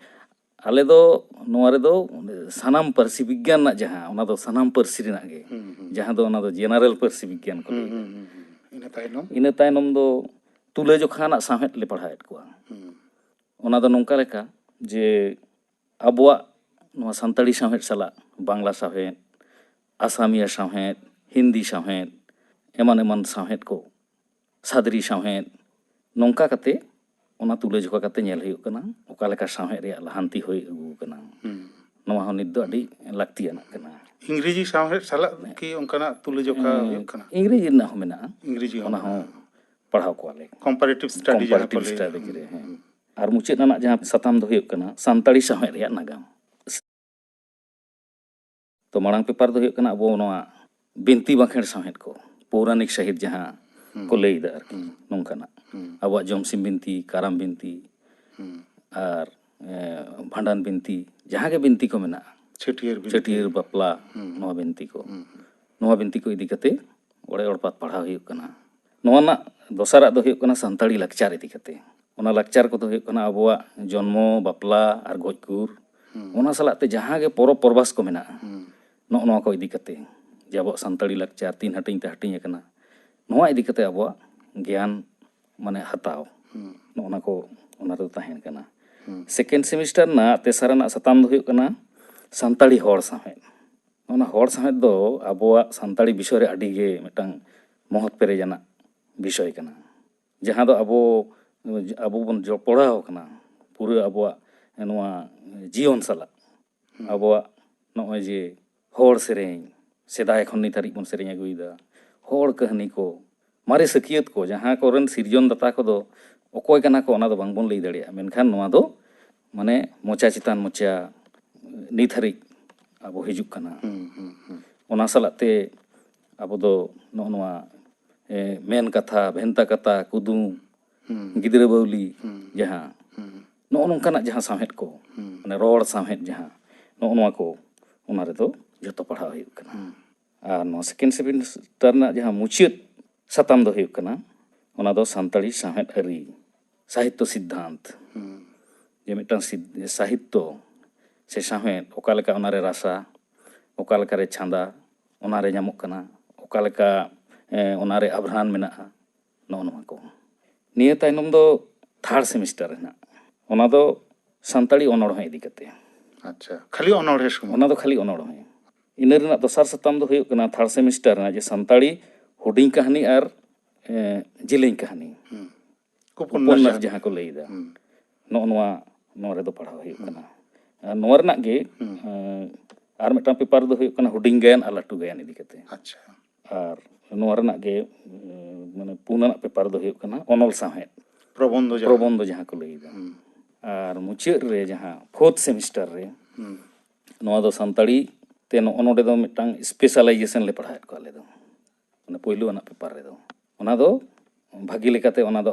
ᱟᱞᱮ ᱫᱚ ᱱᱚᱣᱟ ᱨᱮᱫᱚ ᱥᱟᱱᱟᱢ ᱯᱟᱹᱨᱥᱤ ᱵᱤᱜᱽᱜᱟᱱ ᱨᱮᱱᱟᱜ ᱡᱟᱦᱟᱸ, ᱚᱱᱟ ᱫᱚ ᱥᱟᱱᱟᱢ ᱯᱟᱹᱨᱥᱤ ᱨᱮᱱᱟᱜ ᱜᱮ, ᱦᱩᱸ, ᱦᱩᱸ᱾ ᱡᱟᱦᱟᱸ ᱫᱚ ᱚᱱᱟ ᱫᱚ ᱡᱮᱱᱟᱨᱮᱞ ᱯᱟᱹᱨᱥᱤ ᱵᱤᱜᱽᱜᱟᱱ ᱠᱚ ᱦᱩᱸ, ᱞᱟᱹᱭᱮᱫᱼᱟ᱾ ᱦᱩᱸ, ᱦᱩᱸ, ᱦᱩᱸ᱾ ᱤᱱᱟᱹ ᱛᱟᱭᱱᱚᱢ? ᱤᱱᱟᱹ ᱛᱟᱭᱱᱚᱢ ᱫᱚ ᱛᱩᱞᱟᱹᱡᱚᱠᱷᱟ ᱨᱮᱱᱟᱜ ᱥᱟᱶᱦᱮᱫ ᱞᱮ ᱯᱟᱲᱦᱟᱣᱮᱫ ᱠᱚᱣᱟ᱾ ᱦᱩᱸ᱾ ᱚᱱᱟ ᱫᱚ ᱱᱚᱝᱠᱟ ᱞᱮᱠᱟ ᱡᱮ ᱟᱵᱚᱣᱟᱜ ᱱᱚᱣᱟ ᱥᱟᱱᱛᱟᱲᱤ ᱥᱟᱶᱦᱮᱫ ᱥᱟᱞᱟᱜ ᱵᱟᱝᱞᱟ ᱥᱟᱶᱦᱮᱫ, ᱟᱥᱟᱢᱤᱭᱟ ᱥᱟᱶᱦᱮᱫ, ᱦᱤᱱᱫᱤ ᱥᱟᱶᱦᱮᱫ, ᱮᱢᱟᱱ ᱮᱢᱟᱱ ᱥᱟᱶᱦᱮᱫ ᱠᱚ, ᱥᱟᱫᱽᱨᱤ ᱥᱟᱶᱦᱮᱫ, ᱱᱚᱝᱠᱟ ᱠᱟᱛᱮ ᱚᱱᱟ ᱛᱩᱞᱟᱹᱡᱚᱠᱷᱟ ᱠᱟᱛᱮ ᱧᱮᱞ ᱦᱩᱭᱩᱜ ᱠᱟᱱᱟ ᱚᱠᱟ ᱞᱮᱠᱟ ᱥᱟᱶᱦᱮᱫ ᱨᱮᱭᱟᱜ ᱞᱟᱦᱟᱱᱛᱤ ᱦᱩᱭ ᱟᱹᱜᱩ ᱟᱠᱟᱱᱟ᱾ ᱦᱩᱸ᱾ ᱱᱚᱣᱟ ᱦᱚᱸ ᱱᱤᱛ ᱫᱚ ᱟᱹᱰᱤ ᱞᱟᱹᱠᱛᱤᱭᱟᱱᱟᱜ ᱠᱟᱱᱟ᱾ ᱤᱝᱨᱮᱡᱤ ᱥᱟᱶᱦᱮᱫ ᱥᱟᱞᱟᱜ ᱠᱤ ᱚᱱᱠᱟᱱᱟᱜ ᱛᱩᱞᱟᱹᱡᱚᱠᱷᱟ ᱦᱩᱭᱩᱜ ᱠᱟᱱᱟ? ᱤᱝᱨᱮᱡᱤ ᱨᱮᱱᱟᱜ ᱦᱚᱸ ᱢᱮᱱᱟᱜᱼᱟ᱾ ᱤᱝᱨᱮᱡᱤ ᱦᱚᱸ ᱚᱱᱟ ᱦᱚᱸ ᱢᱮᱱᱟᱜᱼᱟ᱾ ᱯᱟᱲᱦᱟᱣ ᱠᱚᱣᱟᱞᱮ᱾ Comparative study ᱡᱟᱦᱟᱸ ᱠᱚ ᱠᱚᱢᱯᱟᱨᱮᱴᱤᱵᱷ ᱞᱟᱹᱭᱟ᱾ ᱥᱴᱟᱰᱤ ᱨᱮ, ᱦᱮᱸ᱾ ᱟᱨ ᱢᱩᱪᱟᱹᱫ ᱟᱱᱟᱜ ᱡᱟᱦᱟᱸ ᱥᱟᱛᱟᱢ ᱫᱚ ᱦᱩᱭᱩᱜ ᱠᱟᱱᱟ ᱥᱟᱱᱛᱟᱲᱤ ᱥᱟᱶᱦᱮᱫ ᱨᱮᱭᱟᱜ ᱱᱟᱜᱟᱢ᱾ ᱛᱚ, ᱢᱟᱲᱟᱝ ᱯᱮᱯᱟᱨ ᱫᱚ ᱦᱩᱭᱩᱜ ᱠᱟᱱᱟ ᱟᱵᱚ ᱱᱚᱣᱟ ᱵᱤᱱᱛᱤ ᱵᱟᱸᱠᱷᱮᱲ ᱥᱟᱶᱦᱮᱫ ᱠᱚ, ᱯᱳᱣᱨᱟᱱᱤᱠ ᱥᱟᱹᱦᱤᱛ ᱡᱟᱦᱟᱸ ᱦᱩᱸ᱾ ᱠᱚ ᱞᱟᱹᱭ ᱮᱫᱟ ᱟᱨᱠᱤ, ᱦᱩᱸ᱾ ᱱᱚᱝᱠᱟᱱᱟᱜ᱾ ᱦᱩᱸ᱾ ᱟᱵᱚᱣᱟᱜ ᱡᱚᱢᱥᱤᱢ ᱵᱤᱱᱛᱤ, ᱠᱟᱨᱟᱢ ᱵᱤᱱᱛᱤ, ᱦᱩᱸ᱾ ᱟᱨ, ᱮ, ᱵᱷᱟᱸᱰᱟᱱ ᱵᱤᱱᱛᱤ, ᱡᱟᱦᱟᱸ ᱜᱮ ᱵᱤᱱᱛᱤ ᱠᱚ ᱢᱮᱱᱟᱜᱼᱟ, ᱪᱷᱟᱹᱴᱭᱟᱹᱨ ᱵᱤᱱᱛᱤ᱾ ᱪᱷᱟᱹᱴᱭᱟᱹᱨ ᱵᱟᱯᱞᱟ, ᱦᱩᱸ᱾ ᱱᱚᱣᱟ ᱵᱤᱱᱛᱤ ᱠᱚ᱾ ᱦᱩᱸ᱾ ᱱᱚᱣᱟ ᱵᱤᱱᱛᱤ ᱠᱚ ᱤᱫᱤ ᱠᱟᱛᱮ ᱚᱲᱮ ᱚᱲᱯᱟᱛ ᱯᱟᱲᱦᱟᱣ ᱦᱩᱭᱩᱜ ᱠᱟᱱᱟ᱾ ᱱᱚᱣᱟ ᱨᱮᱱᱟᱜ ᱫᱚᱥᱟᱨᱟᱜ ᱫᱚ ᱦᱩᱭᱩᱜ ᱠᱟᱱᱟ ᱥᱟᱱᱛᱟᱲᱤ ᱞᱟᱠᱪᱟᱨ ᱤᱫᱤ ᱠᱟᱛᱮ᱾ ᱚᱱᱟ ᱞᱟᱠᱪᱟᱨ ᱠᱚᱫᱚ ᱦᱩᱭᱩᱜ ᱠᱟᱱᱟ ᱟᱵᱚᱣᱟᱜ ᱡᱚᱱᱢᱚ, ᱵᱟᱯᱞᱟ ᱟᱨ ᱜᱚᱡ ᱜᱩᱨ᱾ ᱦᱩᱸ᱾ ᱚᱱᱟ ᱥᱟᱞᱟᱜ ᱛᱮ ᱡᱟᱦᱟᱸ ᱜᱮ ᱯᱚᱨᱚᱵᱽ ᱯᱚᱨᱵᱟᱥ ᱠᱚ ᱢᱮᱱᱟᱜᱼᱟ, ᱦᱩᱸ᱾ ᱱᱚᱜᱼᱚ ᱱᱚᱣᱟ ᱠᱚ ᱤᱫᱤ ᱠᱟᱛᱮ ᱡᱮ ᱟᱵᱚᱣᱟᱜ ᱥᱟᱱᱛᱟᱲᱤ ᱞᱟᱠᱪᱟᱨ ᱛᱤᱱ ᱦᱟᱹᱴᱤᱧ ᱛᱮ ᱦᱟᱹᱴᱤᱧ ᱟᱠᱟᱱᱟ, ᱱᱚᱣᱟ ᱤᱫᱤ ᱠᱟᱛᱮ ᱟᱵᱚᱣᱟᱜ ᱜᱮᱭᱟᱱ ᱢᱟᱱᱮ ᱦᱟᱛᱟᱣ, ᱦᱩᱸ᱾ ᱱᱚᱜᱼᱚ ᱱᱟ ᱠᱚ ᱚᱱᱟ ᱨᱮᱫᱚ ᱛᱟᱦᱮᱱ ᱠᱟᱱᱟ᱾ ᱦᱩᱸ᱾ ᱥᱮᱠᱮᱱᱰ ᱥᱮᱢᱤᱥᱴᱟᱨ ᱨᱮᱱᱟᱜ ᱛᱮᱥᱟᱨ ᱨᱮᱱᱟᱜ ᱥᱟᱛᱟᱢ ᱫᱚ ᱦᱩᱭᱩᱜ ᱠᱟᱱᱟ ᱥᱟᱱᱛᱟᱲᱤ ᱦᱚᱲ ᱥᱟᱶᱦᱮᱫ᱾ ᱚᱱᱟ ᱦᱚᱲ ᱥᱟᱶᱦᱮᱫ ᱫᱚ ᱟᱵᱚᱣᱟᱜ ᱥᱟᱱᱛᱟᱲᱤ ᱵᱤᱥᱚᱭ ᱨᱮ ᱟᱹᱰᱤ ᱜᱮ ᱢᱤᱫᱴᱟᱝ ᱢᱚᱦᱚᱛ ᱯᱮᱨᱮᱡᱟᱱᱟᱜ ᱵᱤᱥᱚᱭ ᱠᱟᱱᱟ, ᱡᱟᱦᱟᱸ ᱫᱚ ᱟᱵᱚ, ᱟᱵᱚ ᱵᱚᱱ ᱡᱚ-, ᱯᱚᱲᱦᱟᱣ ᱠᱟᱱᱟ ᱯᱩᱨᱟᱹ ᱟᱵᱚᱣᱟᱜ ᱱᱚᱣᱟ ᱡᱤᱭᱚᱱ ᱥᱟᱞᱟᱜ᱾ ᱦᱩᱸ᱾ ᱟᱵᱚᱣᱟᱜ ᱱᱚᱜᱼᱚᱭ ᱡᱮ ᱦᱚᱲ ᱥᱮᱨᱮᱧ, ᱥᱮᱫᱟᱭ ᱠᱷᱚᱱ ᱱᱤᱛ ᱦᱟᱹᱨᱤᱡ ᱵᱚᱱ ᱥᱮᱨᱮᱧ ᱟᱹᱜᱩᱭᱮᱫᱟ, ᱦᱚᱲ ᱠᱟᱹᱦᱱᱤ ᱠᱚ, ᱢᱟᱨᱮ ᱥᱟᱹᱠᱷᱤᱭᱟᱹᱛ ᱠᱚ, ᱡᱟᱦᱟᱸ ᱠᱚᱨᱮᱱ ᱥᱤᱨᱡᱚᱱ ᱫᱟᱛᱟ ᱠᱚᱫᱚ ᱚᱠᱚᱭ ᱠᱟᱱᱟ ᱠᱚ, ᱚᱱᱟ ᱫᱚ ᱵᱟᱝᱵᱚᱱ ᱞᱟᱹᱭ ᱫᱟᱲᱮᱭᱟᱜᱼᱟ, ᱢᱮᱱᱠᱷᱟᱱ ᱱᱚᱣᱟ ᱫᱚ ᱢᱟᱱᱮ ᱢᱚᱪᱟ ᱪᱮᱛᱟᱱ ᱢᱚᱪᱟ ᱱᱤᱛ ᱦᱟᱹᱨᱤᱡ ᱟᱵᱚ ᱦᱤᱡᱩᱜ ᱠᱟᱱᱟ᱾ ᱦᱩᱸ, ᱦᱩᱸ, ᱦᱩᱸ᱾ ᱚᱱᱟ ᱥᱟᱞᱟᱜ ᱛᱮ ᱟᱵᱚ ᱫᱚ ᱱᱚᱜᱼᱚ ᱱᱚᱣᱟ, ᱮ, ᱢᱮᱱ ᱠᱟᱛᱷᱟ, ᱵᱷᱮᱱᱛᱟ ᱠᱟᱛᱷᱟ, ᱠᱩᱫᱩᱢ, ᱦᱩᱸ᱾ ᱜᱤᱫᱽᱨᱟᱹ ᱵᱟᱹᱣᱞᱤ, ᱦᱩᱸ᱾ ᱡᱟᱦᱟᱸ ᱦᱩᱸ᱾ ᱱᱚᱜᱼᱚ ᱱᱚᱝᱠᱟᱱᱟᱜ ᱡᱟᱦᱟᱸ ᱥᱟᱶᱦᱮᱫ ᱠᱚ, ᱦᱩᱸ᱾ ᱢᱟᱱᱮ ᱨᱚᱲ ᱥᱟᱶᱦᱮᱫ ᱡᱟᱦᱟᱸ, ᱱᱚᱜᱼᱚ ᱱᱚᱣᱟ ᱠᱚ ᱚᱱᱟ ᱨᱮᱫᱚ ᱡᱚᱛᱚ ᱯᱟᱲᱦᱟᱣ ᱦᱩᱭᱩᱜ ᱠᱟᱱᱟ᱾ ᱦᱩᱸ᱾ ᱟᱨ ᱱᱚᱣᱟ ᱥᱮᱠᱮᱱᱰ ᱥᱮᱢᱤᱥᱴᱟᱨ ᱨᱮᱱᱟᱜ ᱡᱟᱦᱟᱸ ᱢᱩᱪᱟᱹᱫ ᱥᱟᱛᱟᱢ ᱫᱚ ᱦᱩᱭᱩᱜ ᱠᱟᱱᱟ, ᱚᱱᱟ ᱫᱚ ᱥᱟᱱᱛᱟᱲᱤ ᱥᱟᱶᱦᱮᱫ ᱟᱹᱨᱤ, ᱥᱟᱦᱤᱛᱛᱚ ᱥᱤᱫᱽᱫᱷᱟᱱᱛ᱾ ᱦᱩᱸ᱾ ᱡᱮ ᱢᱤᱫᱴᱟᱝ ᱥᱤᱫ-, ᱥᱟᱦᱤᱛᱛᱚ ᱥᱮ ᱥᱟᱶᱦᱮᱫ ᱚᱠᱟ ᱞᱮᱠᱟ ᱚᱱᱟᱨᱮ ᱨᱟᱥᱟ, ᱚᱠᱟ ᱞᱮᱠᱟᱨᱮ ᱪᱷᱟᱸᱫᱟ, ᱚᱱᱟᱨᱮ ᱧᱟᱢᱚᱜ ᱠᱟᱱᱟ, ᱚᱠᱟ ᱞᱮᱠᱟ, ᱮ, ᱚᱱᱟᱨᱮ ᱟᱵᱷᱨᱟᱱ ᱢᱮᱱᱟᱜᱼᱟ, ᱱᱚᱜᱼᱚ ᱱᱚᱣᱟ ᱠᱚ᱾ ᱱᱤᱭᱟᱹ ᱛᱟᱭᱱᱚᱢ ᱫᱚ ᱛᱷᱟᱨᱰ ᱥᱮᱢᱤᱥᱴᱟᱨ ᱨᱮᱱᱟᱜ, ᱚᱱᱟ ᱫᱚ ᱥᱟᱱᱛᱟᱲᱤ ᱚᱱᱚᱬᱦᱮ ᱤᱫᱤ ᱠᱟᱛᱮ᱾ ᱟᱪᱪᱷᱟ, ᱠᱷᱟᱹᱞᱤ ᱚᱱᱚᱬᱦᱮ ᱥᱩᱢᱩᱝ? ᱚᱱᱟ ᱫᱚ ᱠᱷᱟᱹᱞᱤ ᱚᱱᱚᱬᱦᱮ᱾ ᱤᱱᱟᱹ ᱨᱮᱱᱟᱜ ᱫᱚᱥᱟᱨ ᱥᱟᱛᱟᱢ ᱫᱚ ᱦᱩᱭᱩᱜ ᱠᱟᱱᱟ ᱛᱷᱟᱨᱰ ᱥᱮᱢᱤᱥᱴᱟᱨ ᱨᱮᱱᱟᱜ ᱡᱮ ᱥᱟᱱᱛᱟᱲᱤ ᱦᱩᱰᱤᱧ ᱠᱟᱹᱦᱱᱤ ᱟᱨ ᱮ, ᱡᱮᱞᱮᱧ ᱠᱟᱹᱦᱱᱤ᱾ ᱩᱯᱚᱱᱱᱟᱥ ᱩᱯᱚᱱᱱᱟᱥ ᱡᱟᱦᱟᱸ᱾ ᱡᱟᱦᱟᱸ ᱠᱚ ᱞᱟᱹᱭ ᱮᱫᱟ᱾ ᱦᱩᱸ᱾ ᱱᱚᱜᱼᱚ ᱱᱚᱣᱟ, ᱱᱚᱣᱟ ᱨᱮᱫᱚ ᱯᱟᱲᱦᱟᱣ ᱦᱩᱭᱩᱜ ᱦᱩᱸ᱾ ᱠᱟᱱᱟ᱾ ᱟᱨ ᱱᱚᱣᱟ ᱨᱮᱱᱟᱜ ᱜᱮ ᱦᱩᱸ᱾ ᱮ, ᱟᱨ ᱢᱤᱫᱴᱟᱝ ᱯᱮᱯᱟᱨ ᱫᱚ ᱦᱩᱭᱩᱜ ᱠᱟᱱᱟ ᱦᱩᱰᱤᱧ ᱜᱟᱭᱟᱱ ᱟᱨ ᱞᱟᱹᱴᱩ ᱜᱟᱭᱟᱱ ᱤᱫᱤ ᱠᱟᱛᱮ᱾ ᱟᱪᱪᱷᱟ᱾ ᱟᱨ ᱱᱚᱣᱟ ᱨᱮᱱᱟᱜ ᱜᱮ ᱮ, ᱢᱟᱱᱮ ᱯᱩᱱ ᱟᱱᱟᱜ ᱯᱮᱯᱟᱨ ᱫᱚ ᱦᱩᱭᱩᱜ ᱠᱟᱱᱟ ᱚᱱᱚᱞ ᱥᱟᱶᱦᱮᱫ᱾ ᱯᱨᱚᱵᱚᱱᱫᱷᱚ ᱡᱟᱦᱟᱸ᱾ ᱯᱨᱚᱵᱚᱱᱫᱷᱚ ᱡᱟᱦᱟᱸ ᱠᱚ ᱞᱟᱹᱭ ᱮᱫᱟ᱾ ᱦᱩᱸ᱾ ᱟᱨ ᱢᱩᱪᱟᱹᱫ ᱨᱮ ᱡᱟᱦᱟᱸ ᱯᱷᱳᱨᱛᱷ ᱥᱮᱢᱤᱥᱴᱟᱨ ᱨᱮ ᱦᱩᱸ᱾ ᱱᱚᱣᱟ ᱫᱚ ᱥᱟᱱᱛᱟᱲᱤ ᱛᱮ ᱱᱚᱜᱼᱚ ᱱᱚᱰᱮ ᱫᱚ ᱢᱤᱫᱴᱟᱝ ᱥᱯᱮᱥᱟᱞᱟᱭᱡᱮᱥᱚᱱ ᱞᱮ ᱯᱟᱲᱦᱟᱣᱮᱫ ᱠᱚᱣᱟ ᱟᱞᱮ ᱫᱚ᱾ ᱢᱟᱱᱮ ᱯᱳᱭᱞᱳ ᱟᱱᱟᱜ ᱯᱮᱯᱟᱨ ᱨᱮᱫᱚ᱾ ᱚᱱᱟ ᱫᱚ ᱵᱷᱟᱹᱜᱤ ᱞᱮᱠᱟᱛᱮ ᱚᱱᱟ ᱫᱚ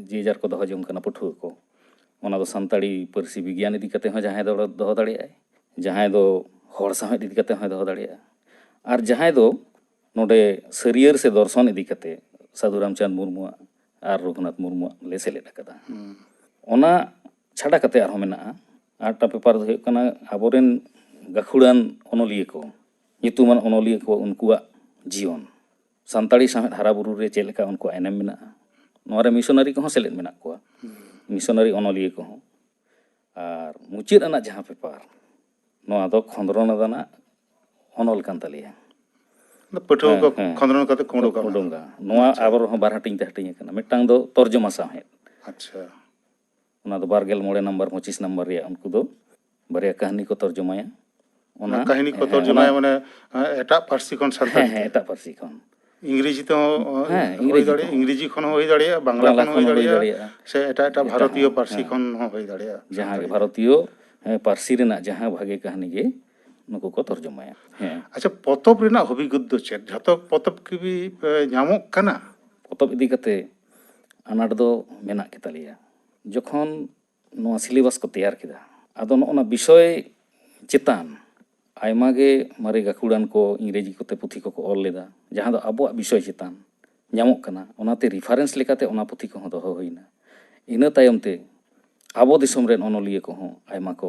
ᱡᱮ ᱡᱟᱨ ᱠᱚ ᱫᱚᱦᱚ ᱡᱚᱝ ᱠᱟᱱᱟ ᱯᱟᱹᱴᱷᱩᱣᱟᱹ ᱠᱚ᱾ ᱚᱱᱟ ᱫᱚ ᱥᱟᱱᱛᱟᱲᱤ ᱯᱟᱹᱨᱥᱤ ᱵᱤᱜᱽᱜᱟᱱ ᱤᱫᱤ ᱠᱟᱛᱮ ᱦᱚᱸ ᱡᱟᱦᱟᱸᱭ ᱫᱚ ᱫᱚᱦᱚ ᱫᱟᱲᱮᱭᱟᱜᱼᱟᱭ, ᱡᱟᱦᱟᱸᱭ ᱫᱚ ᱦᱚᱲ ᱥᱟᱶᱦᱮᱫ ᱤᱫᱤ ᱠᱟᱛᱮ ᱦᱚᱸᱭ ᱫᱚᱦᱚ ᱫᱟᱲᱮᱭᱟᱜᱼᱟ, ᱟᱨ ᱡᱟᱦᱟᱸᱭ ᱫᱚ ᱱᱚᱰᱮ ᱥᱟᱹᱨᱭᱟᱹᱲ ᱥᱮ ᱫᱚᱨᱥᱚᱱ ᱤᱫᱤ ᱠᱟᱛᱮ ᱥᱟᱹᱫᱷᱩ ᱨᱟᱢᱪᱟᱸᱫᱽ ᱢᱩᱨᱢᱩᱣᱟᱜ ᱟᱨ ᱨᱚᱜᱷᱩᱱᱟᱛᱷ ᱢᱩᱨᱢᱩᱣᱟᱜ ᱞᱮ ᱥᱮᱞᱮᱫ ᱟᱠᱟᱫᱟ᱾ ᱦᱩᱸ᱾ ᱚᱱᱟ ᱪᱷᱟᱰᱟ ᱠᱟᱛᱮ ᱟᱨᱦᱚᱸ ᱢᱮᱱᱟᱜᱼᱟ ᱟᱨ ᱢᱤᱫᱴᱟᱝ ᱯᱮᱯᱟᱨ ᱫᱚ ᱦᱩᱭᱩᱜ ᱠᱟᱱᱟ ᱟᱵᱚᱨᱮᱱ ᱜᱟᱹᱠᱷᱩᱲᱟᱱ ᱚᱱᱚᱞᱤᱭᱟᱹ ᱠᱚ, ᱧᱩᱛᱩᱢᱟᱱ ᱚᱱᱚᱞᱤᱭᱟᱹ ᱠᱚ, ᱩᱱᱠᱩᱣᱟᱜ ᱡᱤᱭᱚᱱ, ᱥᱟᱱᱛᱟᱲᱤ ᱥᱟᱶᱦᱮᱫ ᱦᱟᱨᱟ ᱵᱩᱨᱩ ᱨᱮ ᱪᱮᱫ ᱞᱮᱠᱟ ᱩᱱᱠᱩᱣᱟᱜ ᱮᱱᱮᱢ ᱢᱮᱱᱟᱜᱼᱟ᱾ ᱱᱚᱣᱟ ᱨᱮ ᱢᱤᱥᱚᱱᱟᱨᱤ ᱠᱚᱦᱚᱸ ᱥᱮᱞᱮᱫ ᱢᱮᱱᱟᱜ ᱠᱚᱣᱟ, ᱦᱩᱸ᱾ ᱢᱤᱥᱚᱱᱟᱨᱤ ᱚᱱᱚᱞᱤᱭᱟᱹ ᱠᱚᱦᱚᱸ᱾ ᱟᱨ ᱢᱩᱪᱟᱹᱫ ᱟᱱᱟᱜ ᱡᱟᱦᱟᱸ ᱯᱮᱯᱟᱨ, ᱱᱚᱣᱟ ᱫᱚ ᱠᱷᱚᱸᱫᱽᱨᱚᱱ ᱟᱱᱟᱜ ᱚᱱᱚᱞ ᱠᱟᱱ ᱛᱟᱞᱮᱭᱟ᱾ ᱟᱫᱚ ᱯᱟᱹᱴᱷᱩᱣᱟᱹ ᱦᱮᱸ, ᱠᱚ ᱦᱮᱸ᱾ ᱠᱷᱚᱸᱫᱽᱨᱚᱱ ᱠᱟᱛᱮ ᱠᱚ ᱩᱰᱩᱠᱟ᱾ ᱩᱰᱩᱝᱟ᱾ ᱱᱚᱣᱟ ᱟᱪᱪᱷᱟ᱾ ᱟᱵᱟᱨ ᱦᱚᱸ ᱵᱟᱨ ᱦᱟᱹᱴᱤᱧ ᱛᱮ ᱦᱟᱹᱴᱤᱧ ᱟᱠᱟᱱᱟ᱾ ᱢᱤᱫᱴᱟᱝ ᱫᱚ ᱛᱚᱨᱡᱚᱢᱟ ᱥᱟᱶᱦᱮᱫ᱾ ᱟᱪᱪᱷᱟ᱾ ᱚᱱᱟ ᱫᱚ ᱵᱟᱨ ᱜᱮᱞ ᱢᱚᱬᱮ ᱱᱟᱢᱵᱟᱨ, ᱯᱚᱸᱪᱤᱥ ᱱᱟᱢᱵᱟᱨ ᱨᱮᱭᱟᱜ ᱩᱱᱠᱩ ᱫᱚ ᱵᱟᱨᱭᱟ ᱠᱟᱹᱦᱱᱤ ᱠᱚ ᱛᱚᱨᱡᱚᱢᱟᱭᱟ᱾ ᱚᱱᱟ ᱚᱱᱟ ᱠᱟᱹᱦᱱᱤ ᱠᱚ ᱦᱮᱸ, ᱛᱚᱨᱡᱚᱢᱟᱭᱟ, ᱚᱱᱟ ᱢᱟᱱᱮ, ᱮ, ᱮᱴᱟᱜ ᱯᱟᱹᱨᱥᱤ ᱠᱷᱚᱱ ᱥᱟᱱᱛᱟᱲᱤ ᱦᱮᱸ, ᱦᱮᱸ, ᱛᱮ᱾ ᱮᱴᱟᱜ ᱯᱟᱹᱨᱥᱤ ᱠᱷᱚᱱ᱾ ᱤᱝᱨᱮᱡᱤ ᱛᱮᱦᱚᱸ, ᱚ, ᱦᱮᱸ, ᱦᱩᱭ ᱤᱝᱨᱮᱡᱤ ᱫᱟᱲᱮᱭᱟᱜᱼᱟ, ᱛᱮᱦᱚᱸ᱾ ᱤᱝᱨᱮᱡᱤ ᱠᱷᱚᱱ ᱦᱚᱸ ᱦᱩᱭ ᱫᱟᱲᱮᱭᱟᱜᱼᱟ, ᱵᱟᱝᱞᱟ ᱵᱟᱝᱞᱟ ᱠᱷᱚᱱ ᱦᱚᱸ ᱠᱷᱚᱱ ᱦᱚᱸ ᱦᱩᱭ ᱦᱩᱭ ᱫᱟᱲᱮᱭᱟᱜᱼᱟ, ᱫᱟᱲᱮᱭᱟᱜᱼᱟ᱾ ᱥᱮ ᱮᱴᱟᱜ ᱮᱴᱟᱜ ᱮᱴᱟᱜ ᱵᱷᱟᱨᱚᱛᱤᱭᱚ ᱦᱚᱸ, ᱯᱟᱹᱨᱥᱤ ᱦᱮᱸ᱾ ᱠᱷᱚᱱ ᱦᱚᱸ ᱦᱩᱭ ᱫᱟᱲᱮᱭᱟᱜᱼᱟ, ᱡᱟᱦᱟᱸ ᱜᱮ ᱥᱟᱱᱛᱟᱲᱤ ᱛᱮ᱾ ᱵᱷᱟᱨᱚᱛᱤᱭᱚ, ᱦᱮᱸ, ᱯᱟᱹᱨᱥᱤ ᱨᱮᱱᱟᱜ ᱡᱟᱦᱟᱸ ᱵᱷᱟᱜᱮ ᱠᱟᱹᱦᱱᱤ ᱜᱮ ᱱᱩᱠᱩ ᱠᱚ ᱛᱚᱨᱡᱚᱢᱟᱭᱟ᱾ ᱦᱮᱸ᱾ ᱟᱪᱪᱷᱟ, ᱯᱚᱛᱚᱵ ᱨᱮᱱᱟᱜ ᱦᱚᱵᱤ ᱜᱩᱫ ᱫᱚ ᱪᱮᱫ? ᱡᱷᱚᱛᱚ ᱯᱚᱛᱚᱵ ᱜᱮ, ᱮ, ᱧᱟᱢᱚᱜ ᱠᱟᱱᱟ? ᱯᱚᱛᱚᱵ ᱤᱫᱤ ᱠᱟᱛᱮ ᱟᱱᱟᱴ ᱫᱚ ᱢᱮᱱᱟᱜ ᱜᱮᱛᱟᱞᱮᱭᱟ᱾ ᱡᱚᱠᱷᱚᱱ ᱱᱚᱣᱟ syllabus ᱠᱚ ᱛᱮᱭᱟᱨ ᱠᱮᱫᱟ, ᱟᱫᱚ ᱱᱚᱜᱼᱚ ᱱᱟ ᱵᱤᱥᱚᱭ ᱪᱮᱛᱟᱱ ᱟᱭᱢᱟ ᱜᱮ ᱢᱟᱨᱮ ᱜᱟᱹᱠᱷᱩᱲᱟᱱ ᱠᱚ ᱤᱝᱨᱮᱡᱤ ᱠᱚᱛᱮ ᱯᱩᱛᱷᱤ ᱠᱚᱠᱚ ᱚᱞ ᱞᱮᱫᱟ, ᱡᱟᱦᱟᱸ ᱫᱚ ᱟᱵᱚᱣᱟᱜ ᱵᱤᱥᱚᱭ ᱪᱮᱛᱟᱱ ᱧᱟᱢᱚᱜ ᱠᱟᱱᱟ, ᱚᱱᱟᱛᱮ reference ᱞᱮᱠᱟᱛᱮ ᱚᱱᱟ ᱯᱩᱛᱷᱤ ᱠᱚᱦᱚᱸ ᱫᱚᱦᱚ ᱦᱩᱭᱱᱟ᱾ ᱤᱱᱟᱹ ᱛᱟᱭᱚᱢ ᱛᱮ ᱟᱵᱚ ᱫᱤᱥᱚᱢ ᱨᱮᱱ ᱚᱱᱚᱞᱤᱭᱟᱹ ᱠᱚᱦᱚᱸ ᱟᱭᱢᱟ ᱠᱚ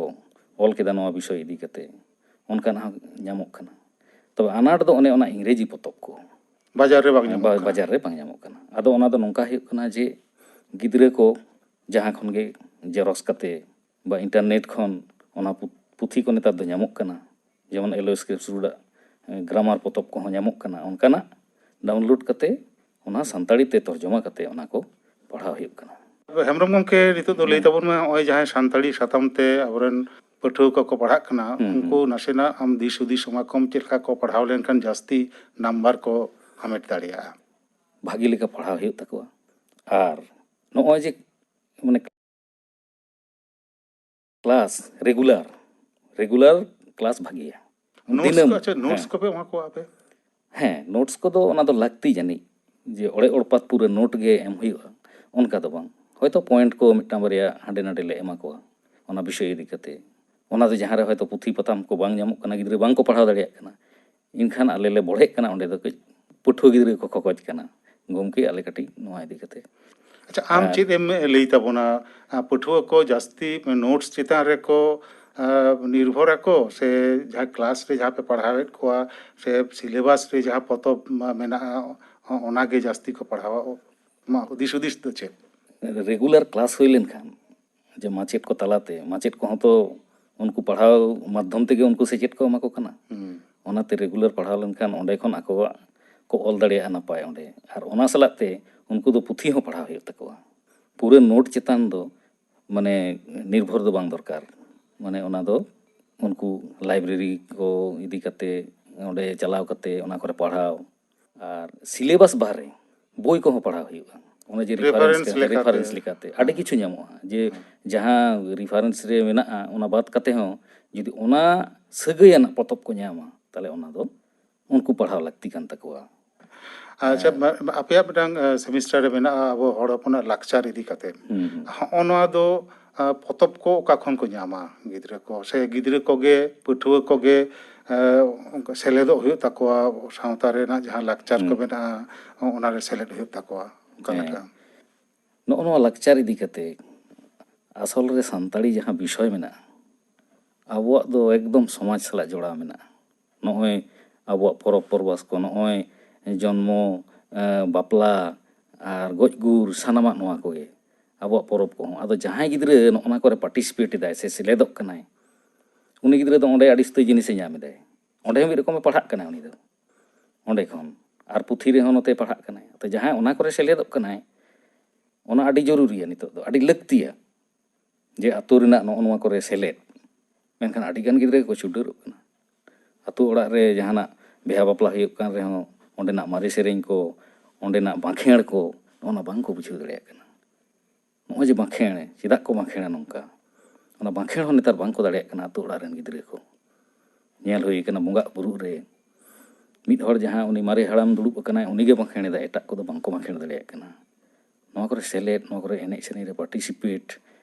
ᱚᱞ ᱠᱮᱫᱟ ᱱᱚᱣᱟ ᱵᱤᱥᱚᱭ ᱤᱫᱤ ᱠᱟᱛᱮ, ᱚᱱᱠᱟᱱᱟᱜ ᱦᱚᱸ ᱧᱟᱢᱚᱜ ᱠᱟᱱᱟ᱾ ᱛᱚᱵᱮ ᱟᱱᱟᱴ ᱫᱚ ᱚᱱᱮ ᱚᱱᱟ ᱤᱝᱨᱮᱡᱤ ᱯᱚᱛᱚᱵ ᱠᱚ ᱵᱟᱡᱟᱨ ᱨᱮ ᱵᱟᱝ ᱧᱟᱢᱚᱜ ᱵᱟ-, ᱠᱟᱱᱟ᱾ ᱵᱟᱡᱟᱨ ᱨᱮ ᱵᱟᱝ ᱧᱟᱢᱚᱜ ᱠᱟᱱᱟ᱾ ᱟᱫᱚ ᱚᱱᱟ ᱫᱚ ᱱᱚᱝᱠᱟ ᱦᱩᱭᱩᱜ ᱠᱟᱱᱟ ᱡᱮ ᱜᱤᱫᱽᱨᱟᱹ ᱠᱚ ᱡᱟᱦᱟᱸ ᱠᱷᱚᱱ ᱜᱮ ᱡᱮᱨᱚᱠᱥ ᱠᱟᱛᱮ ᱵᱟ ᱤᱱᱴᱟᱨᱱᱮᱴ ᱠᱷᱚᱱ ᱚᱱᱟ ᱯᱩ-, ᱯᱩᱛᱷᱤ ᱠᱚ ᱱᱮᱛᱟᱨ ᱫᱚ ᱧᱟᱢᱚᱜ ᱠᱟᱱᱟ, ᱡᱮᱢᱚᱱ ᱮᱞ ᱳ ᱥᱠᱨᱤᱯᱴᱥ ᱨᱳᱰᱟᱜ ᱜᱨᱟᱢᱟᱨ ᱯᱚᱛᱚᱵ ᱠᱚᱦᱚᱸ ᱧᱟᱢᱚᱜ ᱠᱟᱱᱟ, ᱚᱱᱠᱟᱱᱟᱜ ᱰᱟᱣᱩᱱᱞᱳᱰ ᱠᱟᱛᱮ ᱚᱱᱟ ᱥᱟᱱᱛᱟᱲᱤ ᱛᱮ ᱛᱚᱨᱡᱚᱢᱟ ᱠᱟᱛᱮ ᱚᱱᱟ ᱠᱚ ᱯᱟᱲᱦᱟᱣ ᱦᱩᱭᱩᱜ ᱠᱟᱱᱟ᱾ ᱦᱮᱢᱵᱨᱚᱢ ᱜᱚᱢᱠᱮ, ᱱᱤᱛᱚᱜ ᱫᱚ ᱞᱟᱹᱭ ᱛᱟᱵᱚᱱ ᱢᱮ, ᱱᱚᱜᱼᱚᱭ ᱡᱟᱦᱟᱸᱭ ᱥᱟᱱᱛᱟᱲᱤ ᱥᱟᱛᱟᱢ ᱛᱮ ᱟᱵᱚᱨᱮᱱ ᱯᱟᱹᱴᱷᱩᱣᱟᱹ ᱠᱚᱠᱚ ᱯᱟᱲᱦᱟᱜ ᱠᱟᱱᱟ, ᱦᱩᱸ, ᱦᱩᱸ᱾ ᱩᱱᱠᱩ ᱱᱟᱥᱮᱱᱟᱜ ᱟᱢ ᱫᱤᱥ ᱦᱩᱫᱤᱥ ᱮᱢᱟ ᱠᱚᱢ, ᱪᱮᱫ ᱞᱮᱠᱟ ᱠᱚ ᱯᱟᱲᱦᱟᱣ ᱞᱮᱱᱠᱷᱟᱱ ᱡᱟᱹᱥᱛᱤ ᱱᱟᱢᱵᱟᱨ ᱠᱚ ᱦᱟᱢᱮᱴ ᱫᱟᱲᱮᱭᱟᱜᱼᱟ? ᱵᱷᱟᱜᱮ ᱞᱮᱠᱟ ᱯᱟᱲᱦᱟᱣ ᱦᱩᱭᱩᱜ ᱛᱟᱠᱚᱣᱟ᱾ ᱟᱨ ᱱᱚᱜᱼᱚᱭ ᱡᱮ ᱢᱟᱱᱮ ᱠᱞᱟᱥ ᱨᱮᱜᱩᱞᱟᱨ, ᱨᱮᱜᱩᱞᱟᱨ ᱠᱞᱟᱥ ᱵᱷᱟᱜᱮᱭᱟ᱾ ᱱᱳᱴᱥ ᱫᱤᱱᱟᱹᱢ, ᱠᱚ, ᱟᱪᱪᱷᱟ, ᱱᱳᱴᱥ ᱦᱮᱸ᱾ ᱠᱚᱯᱮ ᱮᱢᱟ ᱠᱚᱣᱟ ᱟᱯᱮ? ᱦᱮᱸ, ᱱᱳᱴᱥ ᱠᱚᱫᱚ ᱚᱱᱟ ᱫᱚ ᱞᱟᱹᱠᱛᱤ ᱡᱟᱹᱱᱤᱡ, ᱡᱮ ᱚᱲᱮᱡ ᱚᱲᱯᱟᱛ ᱯᱩᱨᱟᱹ ᱱᱳᱴ ᱜᱮ ᱮᱢ ᱦᱩᱭᱩᱜᱼᱟ, ᱚᱱᱠᱟ ᱫᱚ ᱵᱟᱝ᱾ ᱦᱚᱭᱛᱳ ᱯᱚᱭᱮᱱᱴ ᱠᱚ ᱢᱤᱫᱴᱟᱝ ᱵᱟᱨᱭᱟ ᱦᱟᱸᱰᱮ ᱱᱟᱰᱮ ᱞᱮ ᱮᱢᱟ ᱠᱚᱣᱟ ᱚᱱᱟ ᱵᱤᱥᱚᱭ ᱤᱫᱤ ᱠᱟᱛᱮ᱾ ᱚᱱᱟ ᱫᱚ ᱡᱟᱦᱟᱸ ᱨᱮ ᱦᱚᱭᱛᱳ ᱯᱩᱛᱷᱤ ᱯᱟᱛᱟᱢ ᱠᱚ ᱵᱟᱝ ᱧᱟᱢᱚᱜ ᱠᱟᱱᱟ, ᱜᱤᱫᱽᱨᱟᱹ ᱵᱟᱝ ᱠᱚ ᱯᱟᱲᱦᱟᱣ ᱫᱟᱲᱮᱭᱟᱜ ᱠᱟᱱᱟ, ᱮᱱᱠᱷᱟᱱ ᱟᱞᱮ ᱞᱮ ᱵᱚᱲᱦᱮᱜ ᱠᱟᱱᱟ, ᱚᱸᱰᱮ ᱫᱚ ᱠᱟᱹᱡ ᱯᱟᱹᱴᱷᱩᱣᱟᱹ ᱜᱤᱫᱽᱨᱟᱹ ᱠᱚ ᱠᱷᱚᱠᱚᱡ ᱠᱟᱱᱟ, "ᱜᱚᱢᱠᱮ, ᱟᱞᱮ ᱠᱟᱹᱴᱤᱡ ᱱᱚᱣᱟ ᱤᱫᱤ ᱠᱟᱛᱮ᱾" ᱟᱪᱪᱷᱟ, ᱟᱢ ᱟᱨ ᱪᱮᱫ ᱮᱢ ᱞᱟᱹᱭ ᱛᱟᱵᱚᱱᱟ? ᱟ, ᱯᱟᱹᱴᱷᱩᱣᱟᱹ ᱠᱚ ᱡᱟᱹᱥᱛᱤ ᱱᱳᱴᱥ ᱪᱮᱛᱟᱱ ᱨᱮᱠᱚ, ᱟ, ᱱᱤᱨᱵᱷᱚᱨ ᱟᱠᱚ, ᱥᱮ ᱡᱟᱦᱟᱸ ᱠᱞᱟᱥ ᱨᱮ ᱡᱟᱦᱟᱸ ᱯᱮ ᱯᱟᱲᱦᱟᱣᱮᱫ ᱠᱚᱣᱟ, ᱥᱮ ᱥᱤᱞᱮᱵᱟᱥ ᱨᱮ ᱡᱟᱦᱟᱸ ᱯᱚᱛᱚᱵ ᱢᱟ ᱢᱮᱱᱟᱜᱼᱟ, ᱚ-, ᱚᱱᱟ ᱜᱮ ᱡᱟᱹᱥᱛᱤ ᱠᱚ ᱯᱟᱲᱦᱟᱣᱟ? ᱟᱢᱟᱜ ᱦᱩᱫᱤᱥ ᱦᱩᱫᱤᱥ ᱫᱚ ᱪᱮᱫ? ᱨᱮᱜᱩᱞᱟᱨ ᱠᱞᱟᱥ ᱦᱩᱭ ᱞᱮᱱᱠᱷᱟᱱ, ᱡᱮ ᱢᱟᱪᱮᱫ ᱠᱚ ᱛᱟᱞᱟᱛᱮ, ᱢᱟᱪᱮᱫ ᱠᱚᱦᱚᱸ ᱛᱚ ᱩᱱᱠᱩ ᱯᱟᱲᱦᱟᱣ ᱢᱟᱫᱽᱫᱷᱚᱢ ᱛᱮᱜᱮ ᱩᱱᱠᱩ ᱥᱮᱪᱮᱫ ᱠᱚ ᱮᱢᱟ ᱠᱚ ᱠᱟᱱᱟ᱾ ᱦᱩᱸ᱾ ᱚᱱᱟᱛᱮ ᱨᱮᱜᱩᱞᱟᱨ ᱯᱟᱲᱦᱟᱣ ᱞᱮᱱᱠᱷᱟᱱ ᱚᱸᱰᱮ ᱠᱷᱚᱱ ᱟᱠᱚᱣᱟᱜ ᱠᱚ ᱚᱞ ᱫᱟᱲᱮᱭᱟᱜᱼᱟ ᱱᱟᱯᱟᱭ ᱚᱸᱰᱮ᱾ ᱟᱨ ᱚᱱᱟ ᱥᱟᱞᱟᱜ ᱛᱮ ᱩᱱᱠᱩ ᱫᱚ ᱯᱩᱛᱷᱤ ᱦᱚᱸ ᱯᱟᱲᱦᱟᱣ ᱦᱩᱭᱩᱜ ᱛᱟᱠᱚᱣᱟ᱾ ᱯᱩᱨᱟᱹ ᱱᱳᱴ ᱪᱮᱛᱟᱱ ᱫᱚ ᱢᱟᱱᱮ ᱱᱤᱨᱵᱷᱚᱨ ᱫᱚ ᱵᱟᱝ ᱫᱚᱨᱠᱟᱨ᱾ ᱢᱟᱱᱮ ᱚᱱᱟ ᱫᱚ ᱩᱱᱠᱩ ᱞᱟᱭᱵᱨᱮᱨᱤ ᱠᱚ ᱤᱫᱤ ᱠᱟᱛᱮ, ᱚᱸᱰᱮ ᱪᱟᱞᱟᱣ ᱠᱟᱛᱮ ᱚᱱᱟ ᱠᱚᱨᱮ ᱯᱟᱲᱦᱟᱣ, ᱟᱨ ᱥᱤᱞᱮᱵᱟᱥ ᱵᱟᱦᱨᱮ ᱵᱳᱭ ᱠᱚᱦᱚᱸ ᱯᱟᱲᱦᱟᱣ ᱦᱩᱭᱩᱜᱼᱟ᱾ ᱚᱱᱮ ᱡᱮ ᱨᱮᱯᱷᱟᱨᱮᱱᱥ ᱨᱮᱯᱷᱟᱨᱮᱱᱥ ᱞᱮᱠᱟᱛᱮ᱾ ᱨᱮᱯᱷᱟᱨᱮᱱᱥ ᱞᱮᱠᱟᱛᱮ ᱟᱹᱰᱤ ᱦᱮᱸ᱾ ᱠᱤᱪᱷᱩ ᱧᱟᱢᱚᱜᱼᱟ, ᱡᱮ ᱦᱮᱸ᱾ ᱡᱟᱦᱟᱸ ᱨᱮᱯᱷᱟᱨᱮᱱᱥ ᱨᱮ ᱢᱮᱱᱟᱜᱼᱟ, ᱚᱱᱟ ᱵᱟᱫ ᱠᱟᱛᱮ ᱦᱚᱸ ᱡᱩᱫᱤ ᱚᱱᱟ ᱥᱟᱹᱜᱟᱹᱭ ᱟᱱᱟᱜ ᱯᱚᱛᱚᱵ ᱠᱚ ᱧᱟᱢᱟ, ᱛᱟᱦᱚᱞᱮ ᱚᱱᱟ ᱫᱚ ᱩᱱᱠᱩ ᱯᱟᱲᱦᱟᱣ ᱞᱟᱹᱠᱛᱤ ᱠᱟᱱ ᱛᱟᱠᱚᱣᱟ᱾ ᱟᱪᱪᱷᱟ, ᱦᱮᱸ᱾ ᱢᱟ-, ᱟᱯᱮᱭᱟᱜ ᱢᱤᱫᱴᱟᱝ, ᱮ, ᱥᱮᱢᱤᱥᱴᱟᱨ ᱨᱮ ᱢᱮᱱᱟᱜᱼᱟ ᱟᱵᱚ ᱦᱚᱲ ᱦᱚᱯᱚᱱᱟᱜ ᱞᱟᱠᱪᱟᱨ ᱤᱫᱤ ᱠᱟᱛᱮ᱾ ᱦᱩᱸ, ᱦᱩᱸ᱾ ᱦᱚᱸᱜᱼᱚ ᱱᱚᱣᱟ ᱫᱚ, ᱟ, ᱯᱚᱛᱚᱵ ᱠᱚ ᱚᱠᱟ ᱠᱷᱚᱱ ᱠᱚ ᱧᱟᱢᱟ ᱜᱤᱫᱽᱨᱟᱹ ᱠᱚ? ᱥᱮ ᱜᱤᱫᱽᱨᱟᱹ ᱠᱚᱜᱮ, ᱯᱟᱹᱴᱷᱩᱣᱟᱹ ᱠᱚᱜᱮ, ᱮ, ᱚᱱᱠᱟ ᱥᱮᱞᱮᱫᱚᱜ ᱦᱩᱭᱩᱜ ᱛᱟᱠᱚᱣᱟ, ᱥᱟᱶᱛᱟ ᱨᱮᱱᱟᱜ ᱡᱟᱦᱟᱸ ᱞᱟᱠᱪᱟᱨ ᱠᱚ ᱦᱩᱸ᱾ ᱢᱮᱱᱟᱜᱼᱟ, ᱚᱱᱟ ᱨᱮ ᱥᱮᱞᱮᱫ ᱦᱩᱭᱩᱜ ᱛᱟᱠᱚᱣᱟ? ᱚᱠᱟ ᱦᱮᱸ᱾ ᱞᱮᱠᱟ? ᱱᱚᱜᱼᱚ ᱱᱚᱣᱟ ᱞᱟᱠᱪᱟᱨ ᱤᱫᱤ ᱠᱟᱛᱮ ᱟᱥᱚᱞ ᱨᱮ ᱥᱟᱱᱛᱟᱲᱤ ᱡᱟᱦᱟᱸ ᱵᱤᱥᱚᱭ ᱢᱮᱱᱟᱜᱼᱟ, ᱟᱵᱚᱣᱟᱜ ᱫᱚ ᱮᱠᱫᱚᱢ ᱥᱚᱢᱟᱡᱽ ᱥᱟᱞᱟᱜ ᱡᱚᱲᱟᱣ ᱢᱮᱱᱟᱜᱼᱟ᱾ ᱱᱚᱜᱼᱚᱭ ᱟᱵᱚᱣᱟᱜ ᱯᱚᱨᱚᱵᱽ ᱯᱚᱨᱵᱟᱥ ᱠᱚ, ᱱᱚᱜᱼᱚᱭ ᱡᱚᱱᱢᱚ, ᱮ, ᱵᱟᱯᱞᱟ ᱟᱨ ᱜᱚᱡ ᱜᱩᱨ, ᱥᱟᱱᱟᱢᱟᱜ ᱱᱚᱣᱟ ᱠᱚᱜᱮ ᱟᱵᱚᱣᱟᱜ ᱯᱚᱨᱚᱵᱽ ᱠᱚᱦᱚᱸ᱾ ᱟᱫᱚ ᱡᱟᱦᱟᱸᱭ ᱜᱤᱫᱽᱨᱟᱹ ᱱᱚᱜᱼᱚ ᱱᱟ ᱠᱚᱨᱮ ᱯᱟᱨᱴᱤᱥᱤᱯᱮᱴ ᱮᱫᱟᱭ ᱥᱮ ᱥᱮᱞᱮᱫᱚᱜ ᱠᱟᱱᱟᱭ, ᱩᱱᱤ ᱜᱤᱫᱽᱨᱟᱹ ᱫᱚ ᱚᱸᱰᱮ ᱟᱹᱰᱤ ᱩᱥᱛᱟᱹᱭ ᱡᱤᱱᱤᱥᱮ ᱧᱟᱢ ᱮᱫᱟᱭ᱾ ᱚᱸᱰᱮ ᱦᱚᱸ ᱢᱤᱫ ᱨᱚᱠᱚᱢᱮ ᱯᱟᱲᱦᱟᱜ ᱠᱟᱱᱟᱭ ᱩᱱᱤ ᱫᱚ, ᱚᱸᱰᱮ ᱠᱷᱚᱱ᱾ ᱟᱨ ᱯᱩᱛᱷᱤ ᱨᱮᱦᱚᱸ ᱱᱚᱛᱮ ᱯᱟᱲᱦᱟᱜ ᱠᱟᱱᱟᱭ᱾ ᱛᱚ, ᱡᱟᱦᱟᱸᱭ ᱚᱱᱟ ᱠᱚᱨᱮ ᱥᱮᱞᱮᱫᱚᱜ ᱠᱟᱱᱟᱭ, ᱚᱱᱟ ᱟᱹᱰᱤ ᱡᱚᱨᱩᱨᱤᱭᱟ ᱱᱤᱛᱚᱜ ᱫᱚ, ᱟᱹᱰᱤ ᱞᱟᱹᱠᱛᱤᱭᱟ ᱡᱮ ᱟᱛᱳ ᱨᱮᱱᱟᱜ ᱱᱚᱜᱼᱚ ᱱᱚᱣᱟ ᱠᱚᱨᱮ ᱥᱮᱞᱮᱫ᱾ ᱢᱮᱱᱠᱷᱟᱱ ᱟᱹᱰᱤ ᱜᱟᱱ ᱜᱤᱫᱽᱨᱟᱹ ᱜᱮᱠᱚ ᱪᱷᱩᱰᱟᱹᱨᱚᱜ ᱠᱟᱱᱟ᱾ ᱟᱛᱳ ᱚᱲᱟᱜ ᱨᱮ ᱡᱟᱦᱟᱱᱟᱜ ᱵᱤᱦᱟ ᱵᱟᱯᱞᱟ ᱦᱩᱭᱩᱜ ᱠᱟᱱ ᱨᱮᱦᱚᱸ, ᱚᱸᱰᱮᱱᱟᱜ ᱢᱟᱨᱮ ᱥᱮᱨᱮᱧ ᱠᱚ, ᱚᱸᱰᱮᱱᱟᱜ ᱵᱟᱸᱠᱷᱮᱲ ᱠᱚ, ᱱᱚᱜᱼᱚ ᱱᱟ ᱵᱟᱝ ᱠᱚ ᱵᱩᱡᱷᱟᱹᱣ ᱫᱟᱲᱮᱭᱟᱜ ᱠᱟᱱᱟ᱾ ᱱᱚᱜᱼᱚᱭ ᱡᱮ ᱵᱟᱸᱠᱷᱮᱲ, ᱪᱮᱫᱟᱜ ᱠᱚ ᱵᱟᱸᱠᱷᱮᱲᱟ ᱱᱚᱝᱠᱟ, ᱚᱱᱟ ᱵᱟᱸᱠᱷᱮᱲ ᱦᱚᱸ ᱱᱮᱛᱟᱨ ᱵᱟᱝ ᱠᱚ ᱫᱟᱲᱮᱭᱟᱜ ᱠᱟᱱᱟ ᱟᱛᱳ ᱚᱲᱟᱜ ᱨᱮᱱ ᱜᱤᱫᱽᱨᱟᱹ ᱠᱚ᱾ ᱧᱮᱞ ᱦᱩᱭ ᱠᱟᱱᱟ ᱵᱚᱸᱜᱟᱜ ᱵᱩᱨᱩᱜ ᱨᱮ ᱢᱤᱫ ᱦᱚᱲ ᱡᱟᱦᱟᱸ ᱩᱱᱤ ᱢᱟᱨᱮ ᱦᱟᱲᱟᱢ ᱫᱩᱲᱩᱵ ᱟᱠᱟᱱᱟᱭ, ᱩᱱᱤᱜᱮ ᱵᱟᱸᱠᱷᱮᱲ ᱮᱫᱟ, ᱮᱴᱟᱜ ᱠᱚᱫᱚ ᱵᱟᱝ ᱠᱚ ᱵᱟᱸᱠᱷᱮᱲ ᱫᱟᱲᱮᱭᱟᱜ ᱠᱟᱱᱟ᱾ ᱱᱚᱣᱟ ᱠᱚᱨᱮ ᱥᱮᱞᱮᱫ, ᱱᱚᱣᱟ ᱠᱚᱨᱮ ᱮᱱᱮᱡ ᱥᱮᱨᱮᱧ ᱨᱮ ᱯᱟᱨᱴᱤᱥᱤᱯᱮᱴ,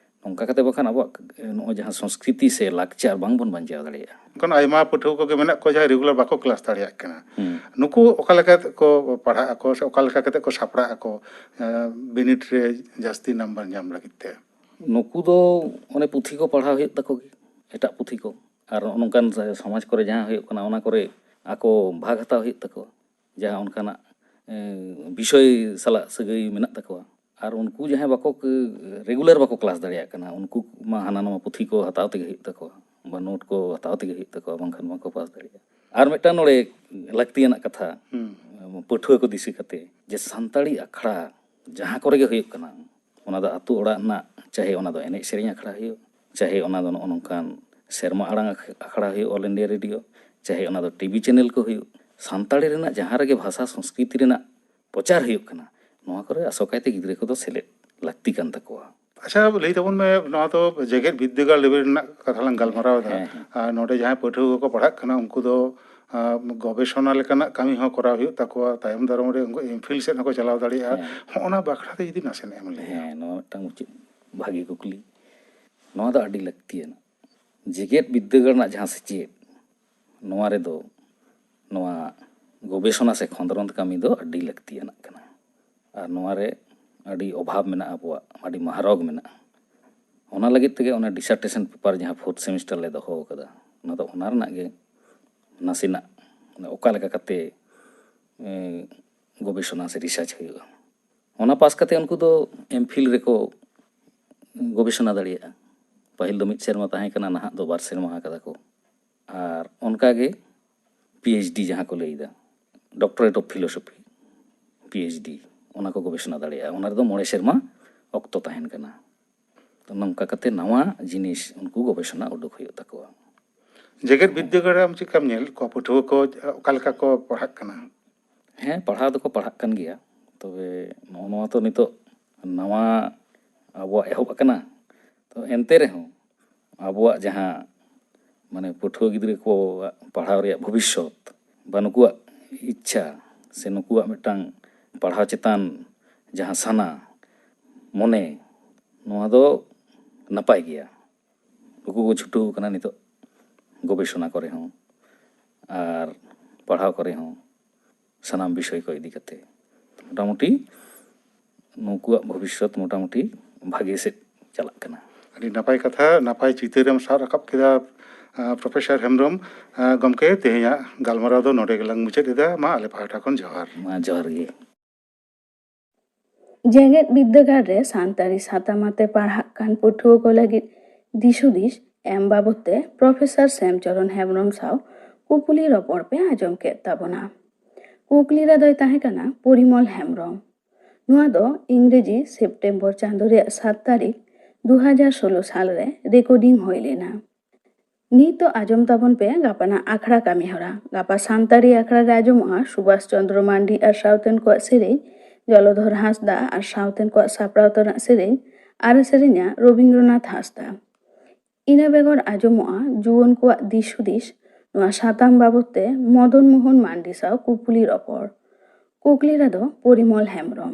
ᱱᱚᱝᱠᱟ ᱠᱟᱛᱮ ᱵᱟᱠᱷᱟᱱ ᱟᱵᱚᱣᱟᱜ ᱱᱚᱜᱼᱚᱭ ᱡᱟᱦᱟᱸ ᱥᱚᱝᱥᱠᱨᱤᱛᱤ ᱥᱮ ᱞᱟᱠᱪᱟᱨ ᱵᱟᱝ ᱵᱚᱱ ᱵᱟᱧᱪᱟᱣ ᱫᱟᱲᱮᱭᱟᱜᱼᱟ᱾ ᱚᱱᱠᱟᱱ ᱟᱭᱢᱟ ᱯᱟᱹᱴᱷᱩᱣᱟᱹ ᱠᱚᱜᱮ ᱢᱮᱱᱟᱜ ᱠᱚᱣᱟ ᱡᱟᱦᱟᱸᱭ ᱨᱮᱜᱩᱞᱟᱨ ᱵᱟᱠᱚ ᱠᱞᱟᱥ ᱫᱟᱲᱮᱭᱟᱜ ᱠᱟᱱᱟ᱾ ᱦᱩᱸ᱾ ᱱᱩᱠᱩ ᱚᱠᱟ ᱞᱮᱠᱟ ᱠᱟᱛᱮ ᱠᱚ ᱯᱟᱲᱦᱟᱜ ᱟᱠᱚ ᱥᱮ ᱚᱠᱟ ᱞᱮᱠᱟ ᱠᱟᱛᱮ ᱠᱚ ᱥᱟᱯᱲᱟᱜ ᱟᱠᱚ, ᱮᱸ, ᱵᱤᱱᱤᱰ ᱨᱮ ᱡᱟᱹᱥᱛᱤ ᱱᱟᱢᱵᱟᱨ ᱧᱟᱢ ᱞᱟᱹᱜᱤᱫ ᱛᱮ? ᱱᱩᱠᱩ ᱫᱚ ᱚᱱᱮ ᱯᱩᱛᱷᱤ ᱠᱚ ᱯᱟᱲᱦᱟᱣ ᱦᱩᱭᱩᱜ ᱛᱟᱠᱚ ᱜᱮ, ᱮᱴᱟᱜ ᱯᱩᱛᱷᱤ ᱠᱚ᱾ ᱟᱨ ᱱᱚᱜᱼᱚ ᱱᱚᱝᱠᱟᱱ ᱥᱚᱢᱟᱡᱽ ᱠᱚᱨᱮ ᱡᱟᱦᱟᱸ ᱦᱩᱭᱩᱜ ᱠᱟᱱᱟ, ᱚᱱᱟ ᱠᱚᱨᱮ ᱟᱠᱚ ᱵᱷᱟᱜᱽ ᱦᱟᱛᱟᱣ ᱦᱩᱭᱩᱜ ᱛᱟᱠᱚᱣᱟ, ᱡᱟᱦᱟᱸ ᱚᱱᱠᱟᱱᱟᱜ, ᱮᱸ, ᱵᱤᱥᱚᱭ ᱥᱟᱞᱟᱜ ᱥᱟᱹᱜᱟᱹᱭ ᱢᱮᱱᱟᱜ ᱛᱟᱠᱚᱣᱟ᱾ ᱟᱨ ᱩᱱᱠᱩ ᱡᱟᱦᱟᱸᱭ ᱵᱟᱠᱚ, ᱨᱮᱜᱩᱞᱟᱨ ᱵᱟᱠᱚ ᱠᱞᱟᱥ ᱫᱟᱲᱮᱭᱟᱜ ᱠᱟᱱᱟ, ᱩᱱᱠᱩ ᱢᱟ ᱦᱟᱱᱟ ᱱᱚᱣᱟ ᱯᱩᱛᱷᱤ ᱠᱚ ᱦᱟᱛᱟᱣ ᱛᱮᱜᱮ ᱦᱩᱭᱩᱜ ᱛᱟᱠᱚᱣᱟ, ᱵᱟ ᱱᱳᱴ ᱠᱚ ᱦᱟᱛᱟᱣ ᱛᱮᱜᱮ ᱦᱩᱭᱩᱜ ᱛᱟᱠᱚᱣᱟ, ᱵᱟᱝᱠᱷᱟᱱ ᱵᱟᱠᱚ ᱯᱟᱥ ᱫᱟᱲᱮᱭᱟᱜᱼᱟ᱾ ᱟᱨ ᱢᱤᱫᱴᱟᱝ ᱱᱚᱰᱮ ᱞᱟᱹᱠᱛᱤᱭᱟᱱᱟᱜ ᱠᱟᱛᱷᱟ, ᱦᱩᱸ᱾ ᱯᱟᱹᱴᱷᱩᱣᱟᱹ ᱠᱚ ᱫᱤᱥᱟᱹ ᱠᱟᱛᱮ, ᱡᱮ ᱥᱟᱱᱛᱟᱲᱤ ᱟᱠᱷᱲᱟ ᱡᱟᱦᱟᱸ ᱠᱚᱨᱮ ᱜᱮ ᱦᱩᱭᱩᱜ ᱠᱟᱱᱟ, ᱚᱱᱟ ᱫᱚ ᱟᱛᱳ ᱚᱲᱟᱜ ᱨᱮᱱᱟᱜ, ᱪᱟᱦᱮ ᱚᱱᱟ ᱫᱚ ᱮᱱᱮᱡ ᱥᱮᱨᱮᱧ ᱟᱠᱷᱲᱟ ᱦᱩᱭᱩᱜ, ᱪᱟᱦᱮ ᱚᱱᱟ ᱫᱚ ᱱᱚᱜᱼᱚ ᱱᱚᱝᱠᱟᱱ ᱥᱮᱨᱢᱟ ᱟᱲᱟᱝ ᱟᱠᱷ-, ᱟᱠᱷᱲᱟ ᱦᱩᱭᱩᱜ, All India Radio, ᱪᱟᱦᱮ ᱚᱱᱟ ᱫᱚ ᱴᱤᱵᱷᱤ ᱪᱮᱱᱮᱞ ᱠᱚ ᱦᱩᱭᱩᱜ, ᱥᱟᱱᱛᱟᱲᱤ ᱨᱮᱱᱟᱜ ᱡᱟᱦᱟᱸ ᱨᱮᱜᱮ ᱵᱷᱟᱥᱟ ᱥᱚᱝᱥᱠᱨᱤᱛᱤ ᱨᱮᱱᱟᱜ ᱯᱨᱚᱪᱟᱨ ᱦᱩᱭᱩᱜ ᱠᱟᱱᱟ, ᱱᱚᱣᱟ ᱠᱚᱨᱮ ᱟᱥᱚᱠᱟᱭᱛᱮ ᱜᱤᱫᱽᱨᱟᱹ ᱠᱚᱫᱚ ᱥᱮᱞᱮᱫ ᱞᱟᱹᱠᱛᱤ ᱠᱟᱱ ᱛᱟᱠᱚᱣᱟ᱾ ᱟᱪᱪᱷᱟ, ᱞᱟᱹᱭ ᱛᱟᱵᱚᱱ ᱢᱮ, ᱱᱚᱣᱟ ᱫᱚ ᱡᱮᱜᱮᱛ ᱵᱤᱨᱫᱟᱹᱜᱟᱲ ᱞᱮᱵᱮᱞ ᱨᱮᱱᱟᱜ ᱠᱟᱛᱷᱟ ᱞᱟᱝ ᱜᱟᱞᱢᱟᱨᱟᱣ ᱮᱫᱟ᱾ ᱦᱮᱸ, ᱦᱮᱸ᱾ ᱟᱨ ᱱᱚᱰᱮ ᱡᱟᱦᱟᱸᱭ ᱯᱟᱹᱴᱷᱩᱣᱟᱹ ᱠᱚᱠᱚ ᱯᱟᱲᱦᱟᱜ ᱠᱟᱱᱟ, ᱩᱱᱠᱩ ᱫᱚ, ᱟᱸ, ᱜᱚᱵᱮᱥᱚᱱᱟ ᱞᱮᱠᱟᱱᱟᱜ ᱠᱟᱹᱢᱤ ᱦᱚᱸ ᱠᱚᱨᱟᱣ ᱦᱩᱭᱩᱜ ᱛᱟᱠᱚᱣᱟ, ᱛᱟᱭᱚᱢ ᱫᱟᱨᱟᱢ ᱨᱮ ᱩᱱᱠᱩ ᱮᱢ ᱯᱷᱤᱞ ᱥᱮᱫ ᱦᱚᱸᱠᱚ ᱪᱟᱞᱟᱣ ᱫᱟᱲᱮᱭᱟᱜᱼᱟ᱾ ᱦᱮᱸ᱾ ᱦᱚᱸᱜᱼᱚ ᱱᱟ ᱵᱟᱠᱷᱨᱟ ᱛᱮ ᱡᱩᱫᱤ ᱱᱟᱥᱮᱱᱟᱜ ᱮᱢ ᱞᱟᱹᱭᱟ᱾ ᱦᱮᱸ, ᱱᱚᱣᱟ ᱢᱤᱫᱴᱟᱝ ᱩᱪᱤᱛ ᱵᱷᱟᱹᱜᱤ ᱠᱩᱠᱞᱤ᱾ ᱱᱚᱣᱟ ᱫᱚ ᱟᱹᱰᱤ ᱞᱟᱹᱠᱛᱤᱭᱟᱱᱟ᱾ ᱡᱮᱜᱮᱛ ᱵᱤᱨᱫᱟᱹᱜᱟᱲ ᱨᱮᱱᱟᱜ ᱡᱟᱦᱟᱸ ᱥᱮᱪᱮᱫ, ᱱᱚᱣᱟ ᱨᱮᱫᱚ ᱱᱚᱣᱟ ᱜᱚᱵᱮᱥᱚᱱᱟ ᱥᱮ ᱠᱷᱚᱸᱫᱽᱨᱚᱸᱫᱽ ᱠᱟᱹᱢᱤ ᱫᱚ ᱟᱹᱰᱤ ᱞᱟᱹᱠᱛᱤᱭᱟᱱᱟᱜ ᱠᱟᱱᱟ᱾ ᱟᱨ ᱱᱚᱣᱟ ᱨᱮ ᱟᱹᱰᱤ ᱚᱵᱷᱟᱵᱽ ᱢᱮᱱᱟᱜᱼᱟ, ᱟᱵᱚᱣᱟᱜ ᱟᱹᱰᱤ ᱢᱟᱦᱨᱚᱜᱽ ᱢᱮᱱᱟᱜᱼᱟ᱾ ᱚᱱᱟ ᱞᱟᱹᱜᱤᱫ ᱛᱮᱜᱮ ᱚᱱᱟ ᱰᱤᱥᱟᱨᱴᱮᱥᱚᱱ ᱯᱮᱯᱟᱨ ᱡᱟᱦᱟᱸ ᱯᱷᱳᱨᱛᱷ ᱥᱮᱢᱤᱥᱴᱟᱨ ᱞᱮ ᱫᱚᱦᱚ ᱟᱠᱟᱫᱟ, ᱚᱱᱟ ᱫᱚ ᱚᱱᱟ ᱨᱮᱱᱟᱜ ᱜᱮ ᱱᱟᱥᱮᱱᱟᱜ, ᱚᱱᱟ ᱚᱠᱟ ᱞᱮᱠᱟ ᱠᱟᱛᱮ, ᱮ, ᱜᱚᱵᱮᱥᱚᱱᱟ ᱥᱮ ᱨᱤᱥᱟᱨᱪ ᱦᱩᱭᱩᱜᱼᱟ᱾ ᱚᱱᱟ ᱯᱟᱥ ᱠᱟᱛᱮ ᱩᱱᱠᱩ ᱫᱚ ᱮᱢ ᱯᱷᱤᱞ ᱨᱮᱠᱚ ᱜᱚᱵᱮᱥᱚᱱᱟ ᱫᱟᱲᱮᱭᱟᱜᱼᱟ᱾ ᱯᱟᱹᱦᱤᱞ ᱫᱚ ᱢᱤᱫ ᱥᱮᱨᱢᱟ ᱛᱟᱦᱮᱸ ᱠᱟᱱᱟ, ᱱᱟᱦᱟᱜ ᱫᱚ ᱵᱟᱨ ᱥᱮᱨᱢᱟ ᱟᱠᱟᱫᱟ ᱠᱚ᱾ ᱟᱨ ᱚᱱᱠᱟᱜᱮ ᱯᱤ ᱮᱭᱤᱪ ᱰᱤ ᱡᱟᱦᱟᱸ ᱠᱚ ᱞᱟᱹᱭᱫᱟ, doctorate of philosophy, P H D, ᱚᱱᱟ ᱠᱚ ᱜᱚᱵᱮᱥᱚᱱᱟ ᱫᱟᱲᱮᱭᱟᱜᱼᱟ᱾ ᱚᱱᱟ ᱨᱮᱫᱚ ᱢᱚᱬᱮ ᱥᱮᱨᱢᱟ ᱚᱠᱛᱚ ᱛᱟᱦᱮᱱ ᱠᱟᱱᱟ᱾ ᱛᱚ, ᱱᱚᱝᱠᱟ ᱠᱟᱛᱮ ᱱᱟᱣᱟ ᱡᱤᱱᱤᱥ ᱩᱱᱠᱩ ᱜᱚᱵᱮᱥᱚᱱᱟ ᱩᱰᱩᱠ ᱦᱩᱭᱩᱜ ᱛᱟᱠᱚᱣᱟ᱾ ᱡᱮᱜᱮᱛ ᱵᱤᱨᱫᱟᱹᱜᱟᱲ ᱨᱮ ᱟᱢ ᱪᱮᱫ ᱞᱮᱠᱟᱢ ᱧᱮᱞᱮᱫ ᱠᱚᱣᱟ? ᱯᱟᱹᱴᱷᱩᱣᱟᱹ ᱠᱚ ᱚᱠᱟ ᱞᱮᱠᱟ ᱠᱚ ᱯᱟᱲᱦᱟᱜ ᱠᱟᱱᱟ? ᱦᱮᱸ, ᱯᱟᱲᱦᱟᱣ ᱫᱚᱠᱚ ᱯᱟᱲᱦᱟᱜ ᱠᱟᱱ ᱜᱮᱭᱟ᱾ ᱛᱚᱵᱮ ᱱᱚᱜᱼᱚ ᱱᱚᱣᱟ ᱛᱚ ᱱᱤᱛᱚᱜ ᱱᱟᱣᱟ ᱟᱵᱚᱣᱟᱜ ᱮᱦᱚᱵ ᱟᱠᱟᱱᱟ᱾ ᱛᱚ, ᱮᱱᱛᱮ ᱨᱮᱦᱚᱸ ᱟᱵᱚᱣᱟᱜ ᱡᱟᱦᱟᱸ, ᱢᱟᱱᱮ, ᱯᱟᱹᱴᱷᱩᱣᱟᱹ ᱜᱤᱫᱽᱨᱟᱹ ᱠᱚᱣᱟᱜ ᱯᱟᱲᱦᱟᱣ ᱨᱮᱭᱟᱜ ᱵᱷᱚᱵᱤᱥᱥᱚᱛ ᱵᱟ ᱱᱩᱠᱩᱣᱟᱜ ᱤᱪᱪᱷᱟ ᱥᱮ ᱱᱩᱠᱩᱣᱟᱜ ᱢᱤᱫᱴᱟᱝ ᱯᱟᱲᱦᱟᱣ ᱪᱮᱛᱟᱱ ᱡᱟᱦᱟᱸ ᱥᱟᱱᱟ, ᱢᱚᱱᱮ, ᱱᱚᱣᱟ ᱫᱚ ᱱᱟᱯᱟᱭ ᱜᱮᱭᱟ᱾ ᱱᱩᱠᱩ ᱠᱚ ᱪᱷᱩᱴᱟᱹᱣ ᱠᱟᱱᱟ ᱱᱤᱛᱚᱜ ᱜᱚᱵᱮᱥᱚᱱᱟ ᱠᱚᱨᱮ ᱦᱚᱸ ᱟᱨ ᱯᱟᱲᱦᱟᱣ ᱠᱚᱨᱮ ᱦᱚᱸ, ᱥᱟᱱᱟᱢ ᱵᱤᱥᱚᱭ ᱠᱚ ᱤᱫᱤ ᱠᱟᱛᱮ ᱢᱚᱴᱟᱢᱩᱴᱤ ᱱᱩᱠᱩᱣᱟᱜ ᱵᱷᱚᱵᱤᱥᱥᱚᱛ ᱢᱚᱴᱟᱢᱩᱴᱤ ᱵᱷᱟᱜᱮ ᱥᱮᱫ ᱪᱟᱞᱟᱜ ᱠᱟᱱᱟ᱾ ᱟᱹᱰᱤ ᱱᱟᱯᱟᱭ ᱠᱟᱛᱷᱟ, ᱱᱟᱯᱟᱭ ᱪᱤᱛᱟᱹᱨᱮᱢ ᱥᱟᱵ ᱨᱟᱠᱟᱵ ᱠᱮᱫᱟ, ᱟᱸ, ᱯᱨᱚᱯᱷᱮᱥᱚᱨ ᱦᱮᱢᱵᱨᱚᱢ᱾ ᱟᱸ, ᱜᱚᱢᱠᱮ, ᱛᱮᱦᱮᱧᱟᱜ ᱜᱟᱞᱢᱟᱨᱟᱣ ᱫᱚ ᱱᱚᱰᱮ ᱜᱮᱞᱟᱝ ᱢᱩᱪᱟᱹᱫ ᱮᱫᱟ᱾ ᱢᱟ ᱟᱞᱮ ᱯᱟᱦᱴᱟ ᱠᱷᱚᱱ ᱡᱚᱦᱟᱨ᱾ ᱢᱟ ᱡᱚᱦᱟᱨ ᱜᱮ᱾ ᱡᱮᱜᱮᱛ ᱵᱤᱨᱫᱟᱹᱜᱟᱲ ᱨᱮ ᱥᱟᱱᱛᱟᱲᱤ ᱥᱟᱛᱟᱢ ᱟᱛᱮ ᱯᱟᱲᱦᱟᱜ ᱠᱟᱱ ᱯᱟᱹᱴᱷᱩᱣᱟᱹ ᱠᱚ ᱞᱟᱹᱜᱤᱫ ᱫᱤᱥ ᱦᱩᱫᱤᱥ ᱮᱢ ᱵᱟᱵᱚᱫ ᱛᱮ ᱯᱨᱚᱯᱷᱮᱥᱚᱨ ᱥᱮᱢᱪᱚᱨᱚᱱ ᱦᱮᱢᱵᱨᱚᱢ ᱥᱟᱶ ᱠᱩᱯᱩᱞᱤ ᱨᱚᱯᱚᱲ ᱯᱮ ᱟᱸᱡᱚᱢ ᱠᱮᱫ ᱛᱟᱵᱚᱱᱟ᱾ ᱠᱩᱠᱞᱤ ᱨᱮᱫᱚᱭ ᱛᱟᱦᱮᱸ ᱠᱟᱱᱟ ᱯᱚᱨᱤᱢᱚᱞ ᱦᱮᱢᱵᱨᱚᱢ᱾ ᱱᱚᱣᱟ ᱫᱚ ᱤᱝᱨᱮᱡᱤ ᱥᱮᱯᱴᱮᱢᱵᱚᱨ ᱪᱟᱸᱫᱳ ᱨᱮᱭᱟᱜ ᱥᱟᱛ ᱛᱟᱹᱨᱤᱠᱷ ᱫᱩ ᱦᱟᱡᱟᱨ ᱥᱳᱞᱳ ᱥᱟᱞ ᱨᱮ ᱨᱮᱠᱚᱨᱰᱤᱝ ᱦᱩᱭ ᱞᱮᱱᱟ᱾ ᱱᱤᱛ ᱫᱚ ᱟᱸᱡᱚᱢ ᱛᱟᱵᱚᱱ ᱯᱮ ᱜᱟᱯᱟᱱᱟᱜ ᱟᱠᱷᱲᱟ ᱠᱟᱹᱢᱤ ᱦᱚᱨᱟ᱾ ᱜᱟᱯᱟ ᱥᱟᱱᱛᱟᱲᱤ ᱟᱠᱷᱲᱟ ᱨᱮ ᱟᱸᱡᱚᱢᱚᱜᱼᱟ ᱥᱩᱵᱷᱟᱥ ᱪᱚᱸᱫᱽᱨᱚ ᱢᱟᱱᱰᱤ ᱟᱨ ᱥᱟᱶᱛᱮᱱ ᱠᱚᱣᱟᱜ ᱥᱮᱨᱮᱧ, ᱡᱚᱞᱚᱫᱷᱚᱨ ᱦᱟᱸᱥᱫᱟ ᱟᱨ ᱥᱟᱶᱛᱮᱱ ᱠᱚᱣᱟᱜ ᱥᱟᱯᱲᱟᱣ ᱛᱮᱱᱟᱜ ᱥᱮᱨᱮᱧ, ᱟᱨ ᱥᱮᱨᱮᱧᱟ ᱨᱚᱵᱤᱱᱫᱨᱚᱱᱟᱛᱷ ᱦᱟᱸᱥᱫᱟ᱾ ᱤᱱᱟᱹ ᱵᱮᱜᱚᱨ ᱟᱸᱡᱚᱢᱚᱜᱼᱟ ᱡᱩᱣᱟᱹᱱ ᱠᱚᱣᱟᱜ ᱫᱤᱥ ᱦᱩᱫᱤᱥ, ᱱᱚᱣᱟ ᱥᱟᱛᱟᱢ ᱵᱟᱵᱚᱫ ᱛᱮ ᱢᱚᱫᱚᱱ ᱢᱳᱦᱚᱱ ᱢᱟᱱᱰᱤ ᱥᱟᱶ ᱠᱩᱯᱩᱞᱤ ᱨᱚᱯᱚᱲ᱾ ᱠᱩᱠᱞᱤ ᱨᱮᱫᱚ ᱯᱚᱨᱤᱢᱚᱞ ᱦᱮᱢᱵᱨᱚᱢ᱾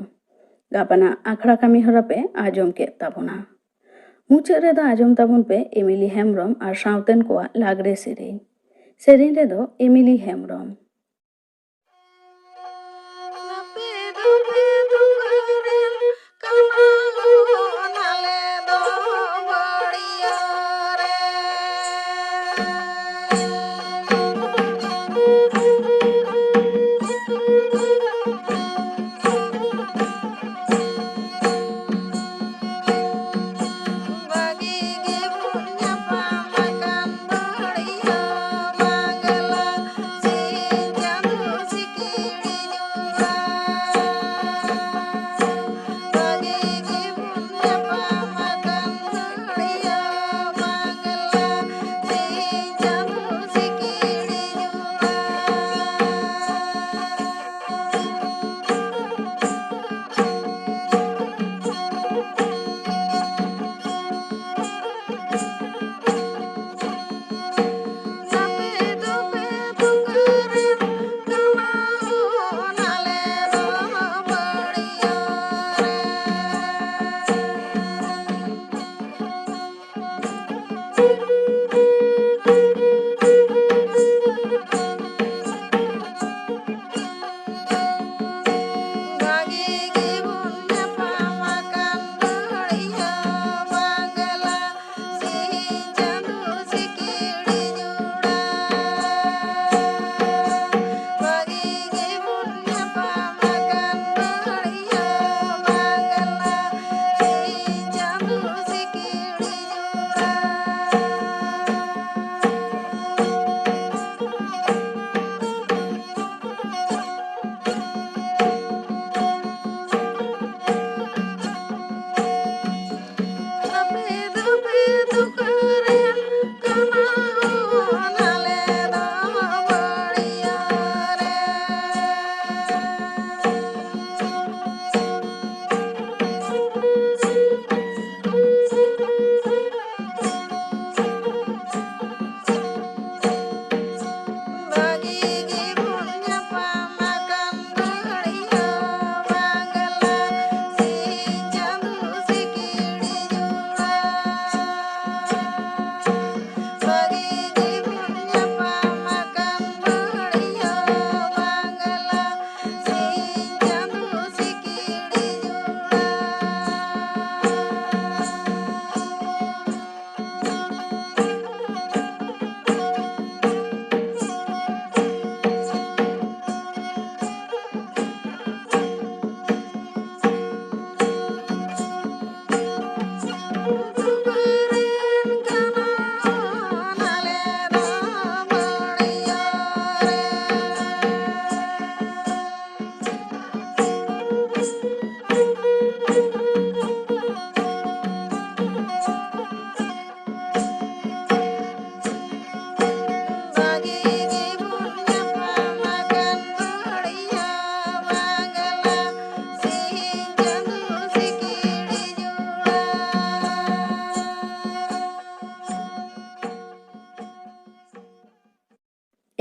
ᱜᱟᱯᱟᱱᱟᱜ ᱟᱠᱷᱲᱟ ᱠᱟᱹᱢᱤ ᱦᱚᱨᱟ ᱯᱮ ᱟᱸᱡᱚᱢ ᱠᱮᱫ ᱛᱟᱵᱚᱱᱟ᱾ ᱢᱩᱪᱟᱹᱫ ᱨᱮᱫᱚ ᱟᱸᱡᱚᱢ ᱛᱟᱵᱚᱱ ᱯᱮ ᱮᱢᱤᱞᱤ ᱦᱮᱢᱵᱨᱚᱢ ᱟᱨ ᱥᱟᱶᱛᱮᱱ ᱠᱚᱣᱟᱜ ᱞᱟᱜᱽᱲᱮ ᱥᱮᱨᱮᱧ᱾ ᱥᱮᱨᱮᱧ ᱨᱮᱫᱚ ᱮᱢᱤᱞᱤ ᱦᱮᱢᱵᱨᱚᱢ᱾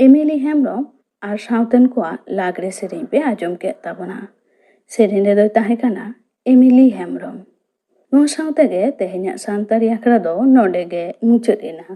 ᱮᱢᱤᱞᱤ ᱦᱮᱢᱵᱽᱨᱚᱢ ᱟᱨ ᱥᱟᱶᱛᱮᱱ ᱠᱚᱣᱟᱜ ᱞᱟᱜᱽᱲᱮ ᱥᱮᱨᱮᱧ ᱯᱮ ᱟᱸᱡᱚᱢ ᱠᱮᱫ ᱛᱟᱵᱚᱱᱟ᱾ ᱥᱮᱨᱮᱧ ᱨᱮᱫᱚᱭ ᱛᱟᱦᱮᱸ ᱠᱟᱱᱟ ᱮᱢᱤᱞᱤ ᱦᱮᱢᱵᱽᱨᱚᱢ᱾ ᱱᱚᱣᱟ ᱥᱟᱶ ᱛᱮᱜᱮ ᱛᱮᱦᱮᱧᱟᱜ ᱥᱟᱱᱛᱟᱲᱤ ᱟᱠᱷᱲᱟ ᱫᱚ ᱱᱚᱰᱮ ᱜᱮ ᱢᱩᱪᱟᱹᱫ ᱮᱱᱟ᱾